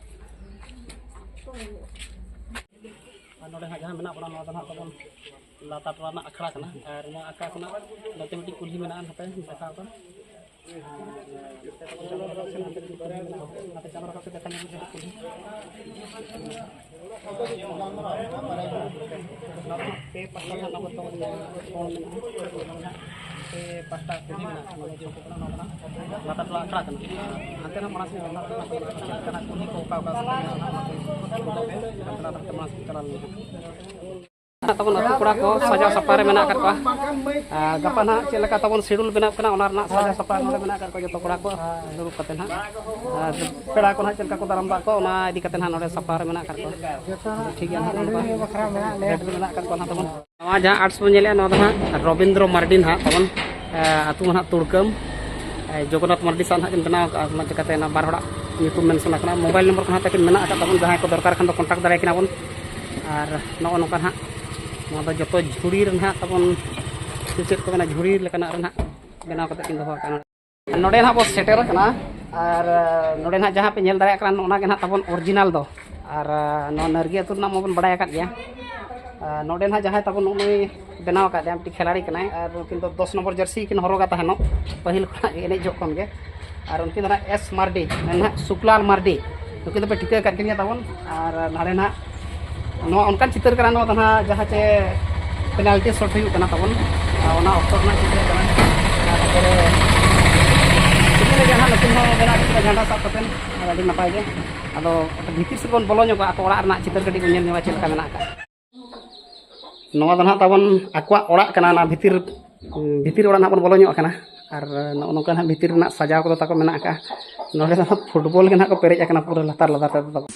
ᱟᱨ ᱱᱚᱰᱮ ᱦᱟᱸᱜ ᱡᱟᱦᱟᱸ ᱢᱮᱱᱟᱜ ᱵᱚᱱᱟ, ᱱᱚᱣᱟ ᱫᱚ ᱦᱟᱸᱜ ᱛᱟᱵᱚᱱ ᱞᱟᱛᱟᱨ ᱴᱚᱞᱟ ᱨᱮᱱᱟᱜ ᱟᱠᱷᱲᱟ ᱠᱟᱱᱟ᱾ ᱟᱨ ᱱᱚᱣᱟ ᱟᱠᱷᱲᱟ ᱠᱷᱚᱱᱟᱜ ᱱᱚᱛᱮ ᱢᱤᱫᱴᱤᱡ ᱠᱩᱞᱦᱤ ᱢᱮᱱᱟᱜᱼᱟ, ᱱᱚᱛᱮ ᱫᱮᱠᱷᱟᱣ ᱠᱟᱱᱟ᱾ ᱯᱮ ᱯᱟᱦᱴᱟ ᱨᱮᱱᱟᱜ ᱱᱚᱣᱟ ᱫᱚ ᱯᱮ ᱯᱟᱦᱴᱟ ᱠᱩᱞᱦᱤ ᱢᱮᱱᱟᱜᱼᱟ, ᱱᱚᱣᱟ ᱫᱚ ᱪᱚᱠᱚ ᱠᱟᱱᱟ, ᱱᱚᱣᱟ ᱠᱟᱱᱟ ᱞᱟᱛᱟᱨ ᱴᱚᱞᱟ ᱟᱠᱷᱲᱟ ᱠᱟᱱᱟ᱾ ᱦᱟᱱᱛᱮ ᱨᱮ ᱢᱟᱲᱟᱝ ᱥᱮᱫ ᱪᱮᱫ ᱞᱮᱠᱟᱱᱟᱜ ᱠᱩᱞᱦᱤ ᱠᱚ ᱚᱠᱟ ᱚᱠᱟ ᱥᱮᱫ ᱢᱮᱱᱟᱜᱼᱟ, ᱚᱱᱟ ᱠᱚ ᱦᱟᱱᱛᱮ ᱱᱟᱜ ᱢᱟᱲᱟᱝ ᱥᱮᱫ ᱪᱟᱞᱟᱣ ᱞᱮᱱ ᱜᱮ᱾ ᱛᱟᱵᱚᱱ ᱟᱹᱛᱩ ᱠᱚᱲᱟ ᱠᱚ ᱥᱟᱡᱟᱣ ᱥᱟᱯᱲᱟᱣ ᱨᱮ ᱢᱮᱱᱟᱜ ᱟᱠᱟᱫ ᱠᱚᱣᱟ᱾ ᱟᱨ ᱜᱟᱯᱟ ᱱᱟᱦᱟᱜ ᱪᱮᱫ ᱞᱮᱠᱟ ᱛᱟᱵᱚᱱ ᱥᱤᱰᱩᱞ ᱵᱮᱱᱟᱣ ᱠᱟᱱᱟ, ᱚᱱᱟ ᱨᱮᱱᱟᱜ ᱥᱟᱡᱟᱣ ᱥᱟᱯᱲᱟᱣ ᱱᱚᱰᱮ ᱢᱮᱱᱟᱜ ᱟᱠᱟᱫ ᱠᱚᱣᱟ ᱡᱚᱛᱚ ᱠᱚᱲᱟ ᱠᱚ ᱫᱩᱲᱩᱵ ᱠᱟᱛᱮ ᱱᱟᱦᱟᱜ᱾ ᱟᱨ ᱯᱮᱲᱟ ᱠᱚ ᱱᱟᱦᱟᱜ ᱪᱮᱫ ᱞᱮᱠᱟ ᱠᱚ ᱫᱟᱨᱟᱢ ᱫᱟᱜ ᱠᱚᱣᱟ, ᱚᱱᱟ ᱤᱫᱤ ᱠᱟᱛᱮ ᱱᱟᱦᱟᱜ ᱱᱚᱰᱮ ᱥᱟᱯᱲᱟᱣ ᱨᱮ ᱢᱮᱱᱟᱜ ᱟᱠᱟᱫ ᱠᱚᱣᱟ᱾ ᱴᱷᱤᱠ ᱜᱮᱭᱟ, ᱱᱟᱦᱟᱜ ᱱᱚᱝᱠᱟ ᱨᱮᱰᱤ ᱢᱮᱱᱟᱜ ᱟᱠᱟᱫ ᱠᱚᱣᱟ ᱱᱟᱦᱟᱜ ᱛᱟᱵᱚᱱ᱾ ᱱᱚᱣᱟ ᱡᱟᱦᱟᱸ ᱟᱨᱴᱥ ᱵᱚᱱ ᱧᱮᱞᱮᱜᱼᱟ, ᱱᱚᱣᱟ ᱫᱚ ᱱᱟᱦᱟᱜ ᱨᱚᱵᱤᱱᱫᱨᱚ ᱢᱟᱨᱰᱤ ᱱᱟᱦᱟᱜ ᱛᱟᱵᱚᱱ, ᱮ, ᱟᱹᱛᱩ ᱢᱟ ᱱᱟᱦᱟᱜ ᱛᱩᱲᱠᱟᱹᱢ, ᱮ, ᱡᱚᱜᱚᱱᱱᱟᱛᱷ ᱢᱟᱨᱰᱤ ᱥᱟᱶ ᱱᱟᱦᱟᱜ ᱠᱤᱱ ᱵᱮᱱᱟᱣ ᱟᱠᱟᱫᱼᱟ, ᱚᱱᱟ ᱪᱤᱠᱟᱹᱛᱮ ᱚᱱᱟ ᱵᱟᱨ ᱦᱚᱲᱟᱜ ᱧᱩᱛᱩᱢ ᱢᱮᱱᱥᱚᱱ ᱟᱠᱟᱱᱟ᱾ ᱢᱳᱵᱟᱭᱤᱞ ᱱᱚᱢᱵᱚᱨ ᱠᱚ ᱱᱟᱦᱟᱜ ᱛᱟᱹᱠᱤᱱ ᱢᱮᱱᱟᱜ ᱟᱠᱟᱫ ᱛᱟᱵᱚᱱ, ᱡᱟᱦᱟᱸᱭ ᱠᱚ ᱫᱚᱨᱠᱟᱨ ᱠᱷᱟᱱ ᱫᱚ ᱠᱚᱱᱴᱟᱠᱴ ᱫᱟᱲᱮᱭᱟᱠᱤᱱᱟ ᱵᱚᱱ᱾ ᱟᱨ ᱱᱚᱜᱼᱚ ᱱᱚᱝᱠᱟ ᱱᱟᱦᱟᱜ ᱱᱚᱣᱟ ᱫᱚ ᱡᱚᱛᱚ ᱡᱷᱩᱲᱤ ᱨᱮ ᱱᱟᱦᱟᱜ ᱛᱟᱵᱚᱱ, ᱪᱮᱫ ᱠᱚ ᱢᱮᱱᱟ, ᱡᱷᱩᱲᱤ ᱞᱮᱠᱟᱱᱟᱜ ᱨᱮ ᱱᱟᱦᱟᱜ ᱵᱮᱱᱟᱣ ᱠᱟᱛᱮ ᱠᱤᱱ ᱫᱚᱦᱚ ᱟᱠᱟᱫᱼᱟ᱾ ᱱᱚᱰᱮ ᱱᱟᱦᱟᱜ ᱵᱚᱱ ᱥᱮᱴᱮᱨ ᱟᱠᱟᱱᱟ᱾ ᱟᱨ ᱱᱚᱰᱮ ᱱᱟᱦᱟᱜ ᱡᱟᱦᱟᱸ ᱯᱮ ᱧᱮᱞ ᱫᱟᱲᱮᱭᱟᱜ ᱠᱟᱱᱟ, ᱱᱚᱜᱼᱚ ᱱᱟ ᱜᱮ ᱱᱟᱦᱟᱜ ᱛᱟᱵᱚᱱ ᱚᱨᱤᱡᱤᱱᱟᱞ ᱫᱚ᱾ ᱟᱨ ᱱᱚᱣᱟ ᱱᱟᱹᱨᱜᱤ ᱟᱹᱛᱩ ᱨᱮᱱᱟᱜ ᱢᱟᱵᱚᱱ ᱵᱟᱲᱟᱭ ᱟᱠᱟᱫ ᱜᱮᱭᱟ᱾ ᱟᱨ ᱱᱚᱰᱮ ᱱᱟᱦᱟᱜ ᱡᱟᱦᱟᱸᱭ ᱛᱟᱵᱚᱱ ᱱᱩᱜᱼᱩᱭ ᱵᱮᱱᱟᱣ ᱟᱠᱟᱫ ᱫᱮᱭᱟ, ᱢᱤᱫᱴᱤᱡ ᱠᱷᱮᱞᱟᱲᱤ ᱠᱟᱱᱟᱭ, ᱟᱨ ᱱᱩᱠᱤᱱ ᱫᱚ ᱫᱚᱥ ᱱᱚᱢᱵᱚᱨ ᱡᱟᱹᱨᱥᱤ ᱠᱤᱱ ᱦᱚᱨᱚᱜᱟ ᱛᱟᱦᱮᱱᱚᱜ, ᱯᱟᱹᱦᱤᱞ ᱠᱷᱚᱱᱟᱜ ᱜᱮ ᱮᱱᱮᱡ ᱡᱚᱦᱚᱜ ᱠᱷᱚᱱ ᱜᱮ᱾ ᱟᱨ ᱩᱱᱠᱤᱱ ᱫᱚ ᱱᱟᱦᱟᱜ ᱮᱥ ᱢᱟᱨᱰᱤ, ᱱᱟᱦᱟᱜ ᱥᱩᱠᱞᱟᱞ ᱢᱟᱨᱰᱤ, ᱱᱩᱠᱤᱱ ᱫᱚᱯᱮ ᱴᱷᱤᱠᱟᱹ ᱟᱠᱟᱫ ᱠᱤᱱ ᱜᱮᱭᱟ ᱛᱟᱵᱚᱱ᱾ ᱟᱨ ᱱᱚᱰᱮ ᱱᱟᱦᱟᱜ ᱱᱚᱣᱟ ᱚᱱᱠᱟᱱ ᱪᱤᱛᱟᱹᱨ ᱠᱟᱱᱟ, ᱱᱚᱣᱟ ᱫᱚ ᱱᱟᱦᱟᱜ ᱡᱟᱦᱟᱸ ᱪᱮ ᱯᱮᱱᱟᱞᱴᱤ ᱥᱚᱴ ᱦᱩᱭᱩᱜ ᱠᱟᱱᱟ ᱛᱟᱵᱚᱱ, ᱟᱨ ᱚᱱᱟ ᱚᱠᱛᱚ ᱨᱮᱱᱟᱜ ᱪᱤᱛᱟᱹᱨ ᱠᱟᱱᱟ᱾ ᱟᱨ ᱱᱚᱛᱮ ᱨᱮ ᱪᱤᱛᱟᱹᱨ ᱨᱮ ᱡᱟᱦᱟᱸ ᱱᱩᱠᱤᱱ ᱦᱚᱸ ᱢᱮᱱᱟᱜ ᱠᱤᱱᱟ ᱡᱷᱟᱱᱰᱟ ᱥᱟᱵ ᱠᱟᱛᱮᱫ, ᱟᱨ ᱟᱹᱰᱤ ᱱᱟᱯᱟᱭ ᱜᱮ᱾ ᱟᱫᱚ ᱵᱷᱤᱛᱤᱨ ᱥᱮᱫ ᱵᱚᱱ ᱵᱚᱞᱚ ᱧᱚᱜᱚᱜᱼᱟ, ᱟᱠᱚ ᱚᱲᱟᱜ ᱨᱮᱱᱟᱜ ᱪᱤᱛᱟᱹᱨ ᱠᱟᱹᱴᱤᱡ ᱵᱚᱱ ᱧᱮᱞ ᱧᱚᱜᱟ ᱪᱮᱫ ᱞᱮᱠᱟ ᱢᱮᱱᱟᱜ ᱟᱠᱟᱫ᱾ ᱱᱚᱣᱟ ᱫᱚ ᱱᱟᱦᱟᱜ ᱛᱟᱵᱚᱱ ᱟᱠᱚᱣᱟᱜ ᱚᱲᱟᱜ ᱠᱟᱱᱟ, ᱚᱱᱟ ᱵᱷᱤᱛᱤᱨ, ᱵᱷᱤᱛᱤᱨ ᱚᱲᱟᱜ ᱱᱟᱦᱟᱜ ᱵᱚᱱ ᱵᱚᱞᱚ ᱧᱚᱜ ᱟᱠᱟᱱᱟ᱾ ᱟᱨ ᱱᱚᱜᱼᱚ ᱱᱚᱝᱠᱟ ᱱᱟᱦᱟᱜ ᱵᱷᱤᱛᱤᱨ ᱨᱮᱱᱟᱜ ᱥᱟᱡᱟᱣ ᱠᱚᱫᱚ ᱛᱟᱠᱚ ᱢᱮᱱᱟᱜ ᱟᱠᱟᱫᱼᱟ᱾ ᱱᱚᱰᱮ ᱫᱚ ᱱᱟᱦᱟᱜ ᱯᱷᱩᱴᱵᱚᱞ ᱜᱮ ᱱᱟᱦᱟᱜ ᱠᱚ ᱯᱮᱨᱮᱡ ᱟᱠᱟᱱᱟ ᱯᱩᱨᱟᱹ ᱞᱟᱛᱟᱨ ᱞᱟᱛᱟᱨ ᱛᱮᱫᱚ ᱛᱟᱵᱚᱱ᱾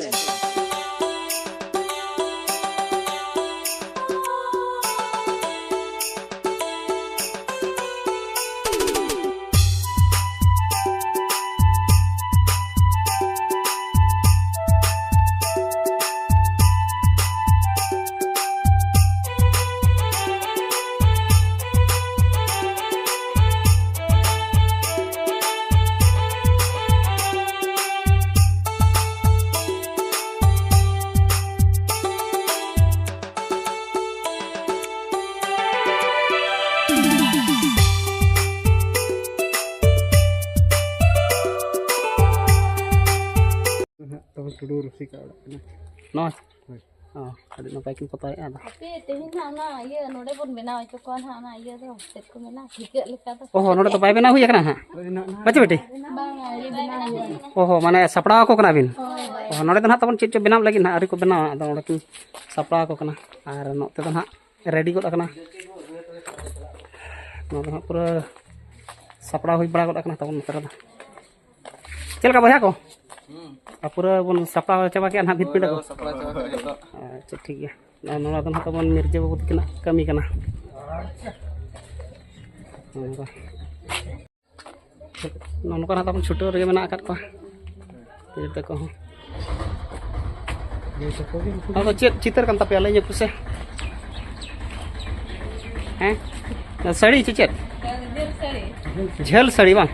ᱱᱚᱣᱟ? ᱚ, ᱟᱹᱰᱤ ᱱᱟᱯᱟᱭ ᱠᱤᱱ ᱯᱚᱛᱟᱣᱮᱫᱼᱟ ᱟᱫᱚ᱾ ᱦᱟᱯᱮ, ᱛᱮᱦᱮᱧ ᱦᱟᱸᱜ ᱚᱱᱟ ᱤᱭᱟᱹ ᱱᱚᱰᱮ ᱵᱚᱱ ᱵᱮᱱᱟᱣ ᱦᱚᱪᱚ ᱠᱚᱣᱟ ᱱᱟᱦᱟᱜ, ᱚᱱᱟ ᱤᱭᱟᱹ ᱫᱚ ᱪᱮᱫ ᱠᱚ ᱢᱮᱱᱟ, ᱴᱷᱤᱠᱟᱹᱜ ᱞᱮᱠᱟ ᱫᱚ᱾ ᱚ ᱦᱚᱸ, ᱱᱚᱰᱮ ᱫᱚ ᱵᱟᱭ ᱵᱮᱱᱟᱣ ᱦᱩᱭ ᱟᱠᱟᱱᱟ ᱦᱟᱸᱜ᱾ ᱵᱟᱪᱮ ᱵᱮᱴᱤ? ᱵᱟᱝᱟ, ᱤᱭᱟᱹ ᱵᱮᱱᱟᱣ ᱦᱩᱭᱩᱜᱼᱟ᱾ ᱚ ᱦᱚᱸ, ᱢᱟᱱᱮ ᱥᱟᱯᱲᱟᱣ ᱟᱠᱚ ᱠᱟᱱᱟ ᱵᱤᱱ? ᱦᱳᱭ, ᱦᱳᱭ᱾ ᱚ ᱦᱚᱸ, ᱱᱚᱰᱮ ᱫᱚ ᱱᱟᱦᱟᱜ ᱛᱟᱵᱚᱱ ᱪᱮᱫ ᱪᱚ ᱵᱮᱱᱟᱣ ᱞᱟᱹᱜᱤᱫ ᱱᱟᱦᱟᱜ ᱟᱹᱣᱨᱤ ᱠᱚ ᱵᱮᱱᱟᱣᱟ, ᱟᱫᱚ ᱚᱸᱰᱮ ᱠᱤᱱ ᱥᱟᱯᱲᱟᱣ ᱟᱠᱚ ᱠᱟᱱᱟ᱾ ᱟᱨ ᱱᱚᱛᱮ ᱫᱚ ᱱᱟᱦᱟᱜ ᱨᱮᱰᱤ ᱜᱚᱫ ᱟᱠᱟᱱᱟ᱾ ᱱᱚᱣᱟ ᱫᱚ ᱱᱟᱦᱟᱜ ᱯᱩᱨᱟᱹ ᱥᱟᱯᱲᱟᱣ ᱦᱩᱭ ᱵᱟᱲᱟ ᱜᱚᱫ ᱟᱠᱟᱱᱟ ᱛᱟᱵᱚᱱ ᱱᱚᱛᱮ ᱨᱮᱫᱚ᱾ ᱪᱮᱫ ᱞᱮᱠᱟ ᱵᱚᱭᱦᱟ ᱠᱚ? ᱦᱩᱸ᱾ ᱟᱨ ᱯᱩᱨᱟᱹ ᱵᱚᱱ ᱥᱟᱯᱲᱟᱣ ᱪᱟᱵᱟ ᱠᱮᱜᱼᱟ ᱱᱟᱦᱟᱜ ᱵᱷᱤᱛ ᱯᱤᱸᱰᱟᱹ ᱠᱚ? ᱦᱳᱭ, ᱥᱟᱯᱲᱟᱣ ᱪᱟᱵᱟ ᱠᱮᱜᱼᱟ ᱡᱚᱛᱚ᱾ ᱟᱪᱪᱷᱟ, ᱴᱷᱤᱠ ᱜᱮᱭᱟ᱾ ᱟᱨ ᱱᱚᱣᱟ ᱫᱚ ᱱᱟᱦᱟᱜ ᱛᱟᱵᱚᱱ ᱢᱤᱨᱡᱟᱹ ᱵᱟᱹᱵᱩ ᱛᱟᱹᱠᱤᱱᱟᱜ ᱠᱟᱹᱢᱤ ᱠᱟᱱᱟ᱾ ᱱᱚᱝᱠᱟ᱾ ᱱᱚᱜᱼᱚ ᱱᱚᱝᱠᱟ ᱱᱟᱦᱟᱜ ᱛᱟᱵᱚᱱ ᱪᱷᱩᱴᱟᱹᱣ ᱨᱮᱜᱮ ᱢᱮᱱᱟᱜ ᱟᱠᱟᱫ ᱠᱚᱣᱟ᱾ ᱜᱤᱫᱽᱨᱟᱹ ᱠᱚᱦᱚᱸ᱾ ᱱᱚᱣᱟ ᱫᱚ ᱪᱮᱫ ᱪᱤᱛᱟᱹᱨ ᱠᱟᱱ ᱛᱟᱯᱮᱭᱟ? ᱞᱟᱹᱭ ᱧᱚᱜ ᱯᱮᱥᱮ᱾ ᱦᱮᱸ? ᱥᱟᱹᱲᱤ ᱪᱮ ᱪᱮᱫ? ᱡᱷᱟᱹᱞ ᱥᱟᱹᱲᱤ ᱵᱟᱝ?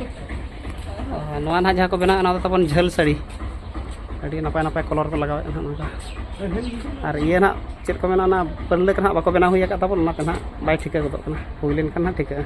ᱚ, ᱱᱚᱣᱟ ᱱᱟᱦᱟᱜ ᱡᱟᱦᱟᱸ ᱠᱚ ᱵᱮᱱᱟᱣ, ᱚᱱᱟ ᱫᱚ ᱛᱟᱵᱚᱱ ᱡᱷᱟᱹᱞ ᱥᱟᱹᱲᱤ᱾ ᱟᱹᱰᱤ ᱱᱟᱯᱟᱭ ᱱᱟᱯᱟᱭ ᱠᱟᱞᱟᱨ ᱠᱚ ᱞᱟᱜᱟᱣᱮᱫᱼᱟ ᱱᱟᱦᱟᱜ ᱱᱚᱝᱠᱟ᱾ ᱟᱨ ᱤᱭᱟᱹ ᱱᱟᱦᱟᱜ ᱪᱮᱫ ᱠᱚ ᱢᱮᱱᱟ, ᱚᱱᱟ ᱯᱟᱹᱲᱞᱟᱹᱠ ᱱᱟᱦᱟᱜ ᱵᱟᱠᱚ ᱵᱮᱱᱟᱣ ᱦᱩᱭ ᱟᱠᱟᱫ ᱛᱟᱵᱚᱱ, ᱚᱱᱟᱛᱮ ᱱᱟᱦᱟᱜ ᱵᱟᱭ ᱴᱷᱤᱠᱟᱹ ᱜᱚᱫᱚᱜ ᱠᱟᱱᱟ᱾ ᱦᱩᱭ ᱞᱮᱱᱠᱷᱟᱱ ᱱᱟᱦᱟᱜ ᱴᱷᱤᱠᱟᱹᱜᱼᱟ᱾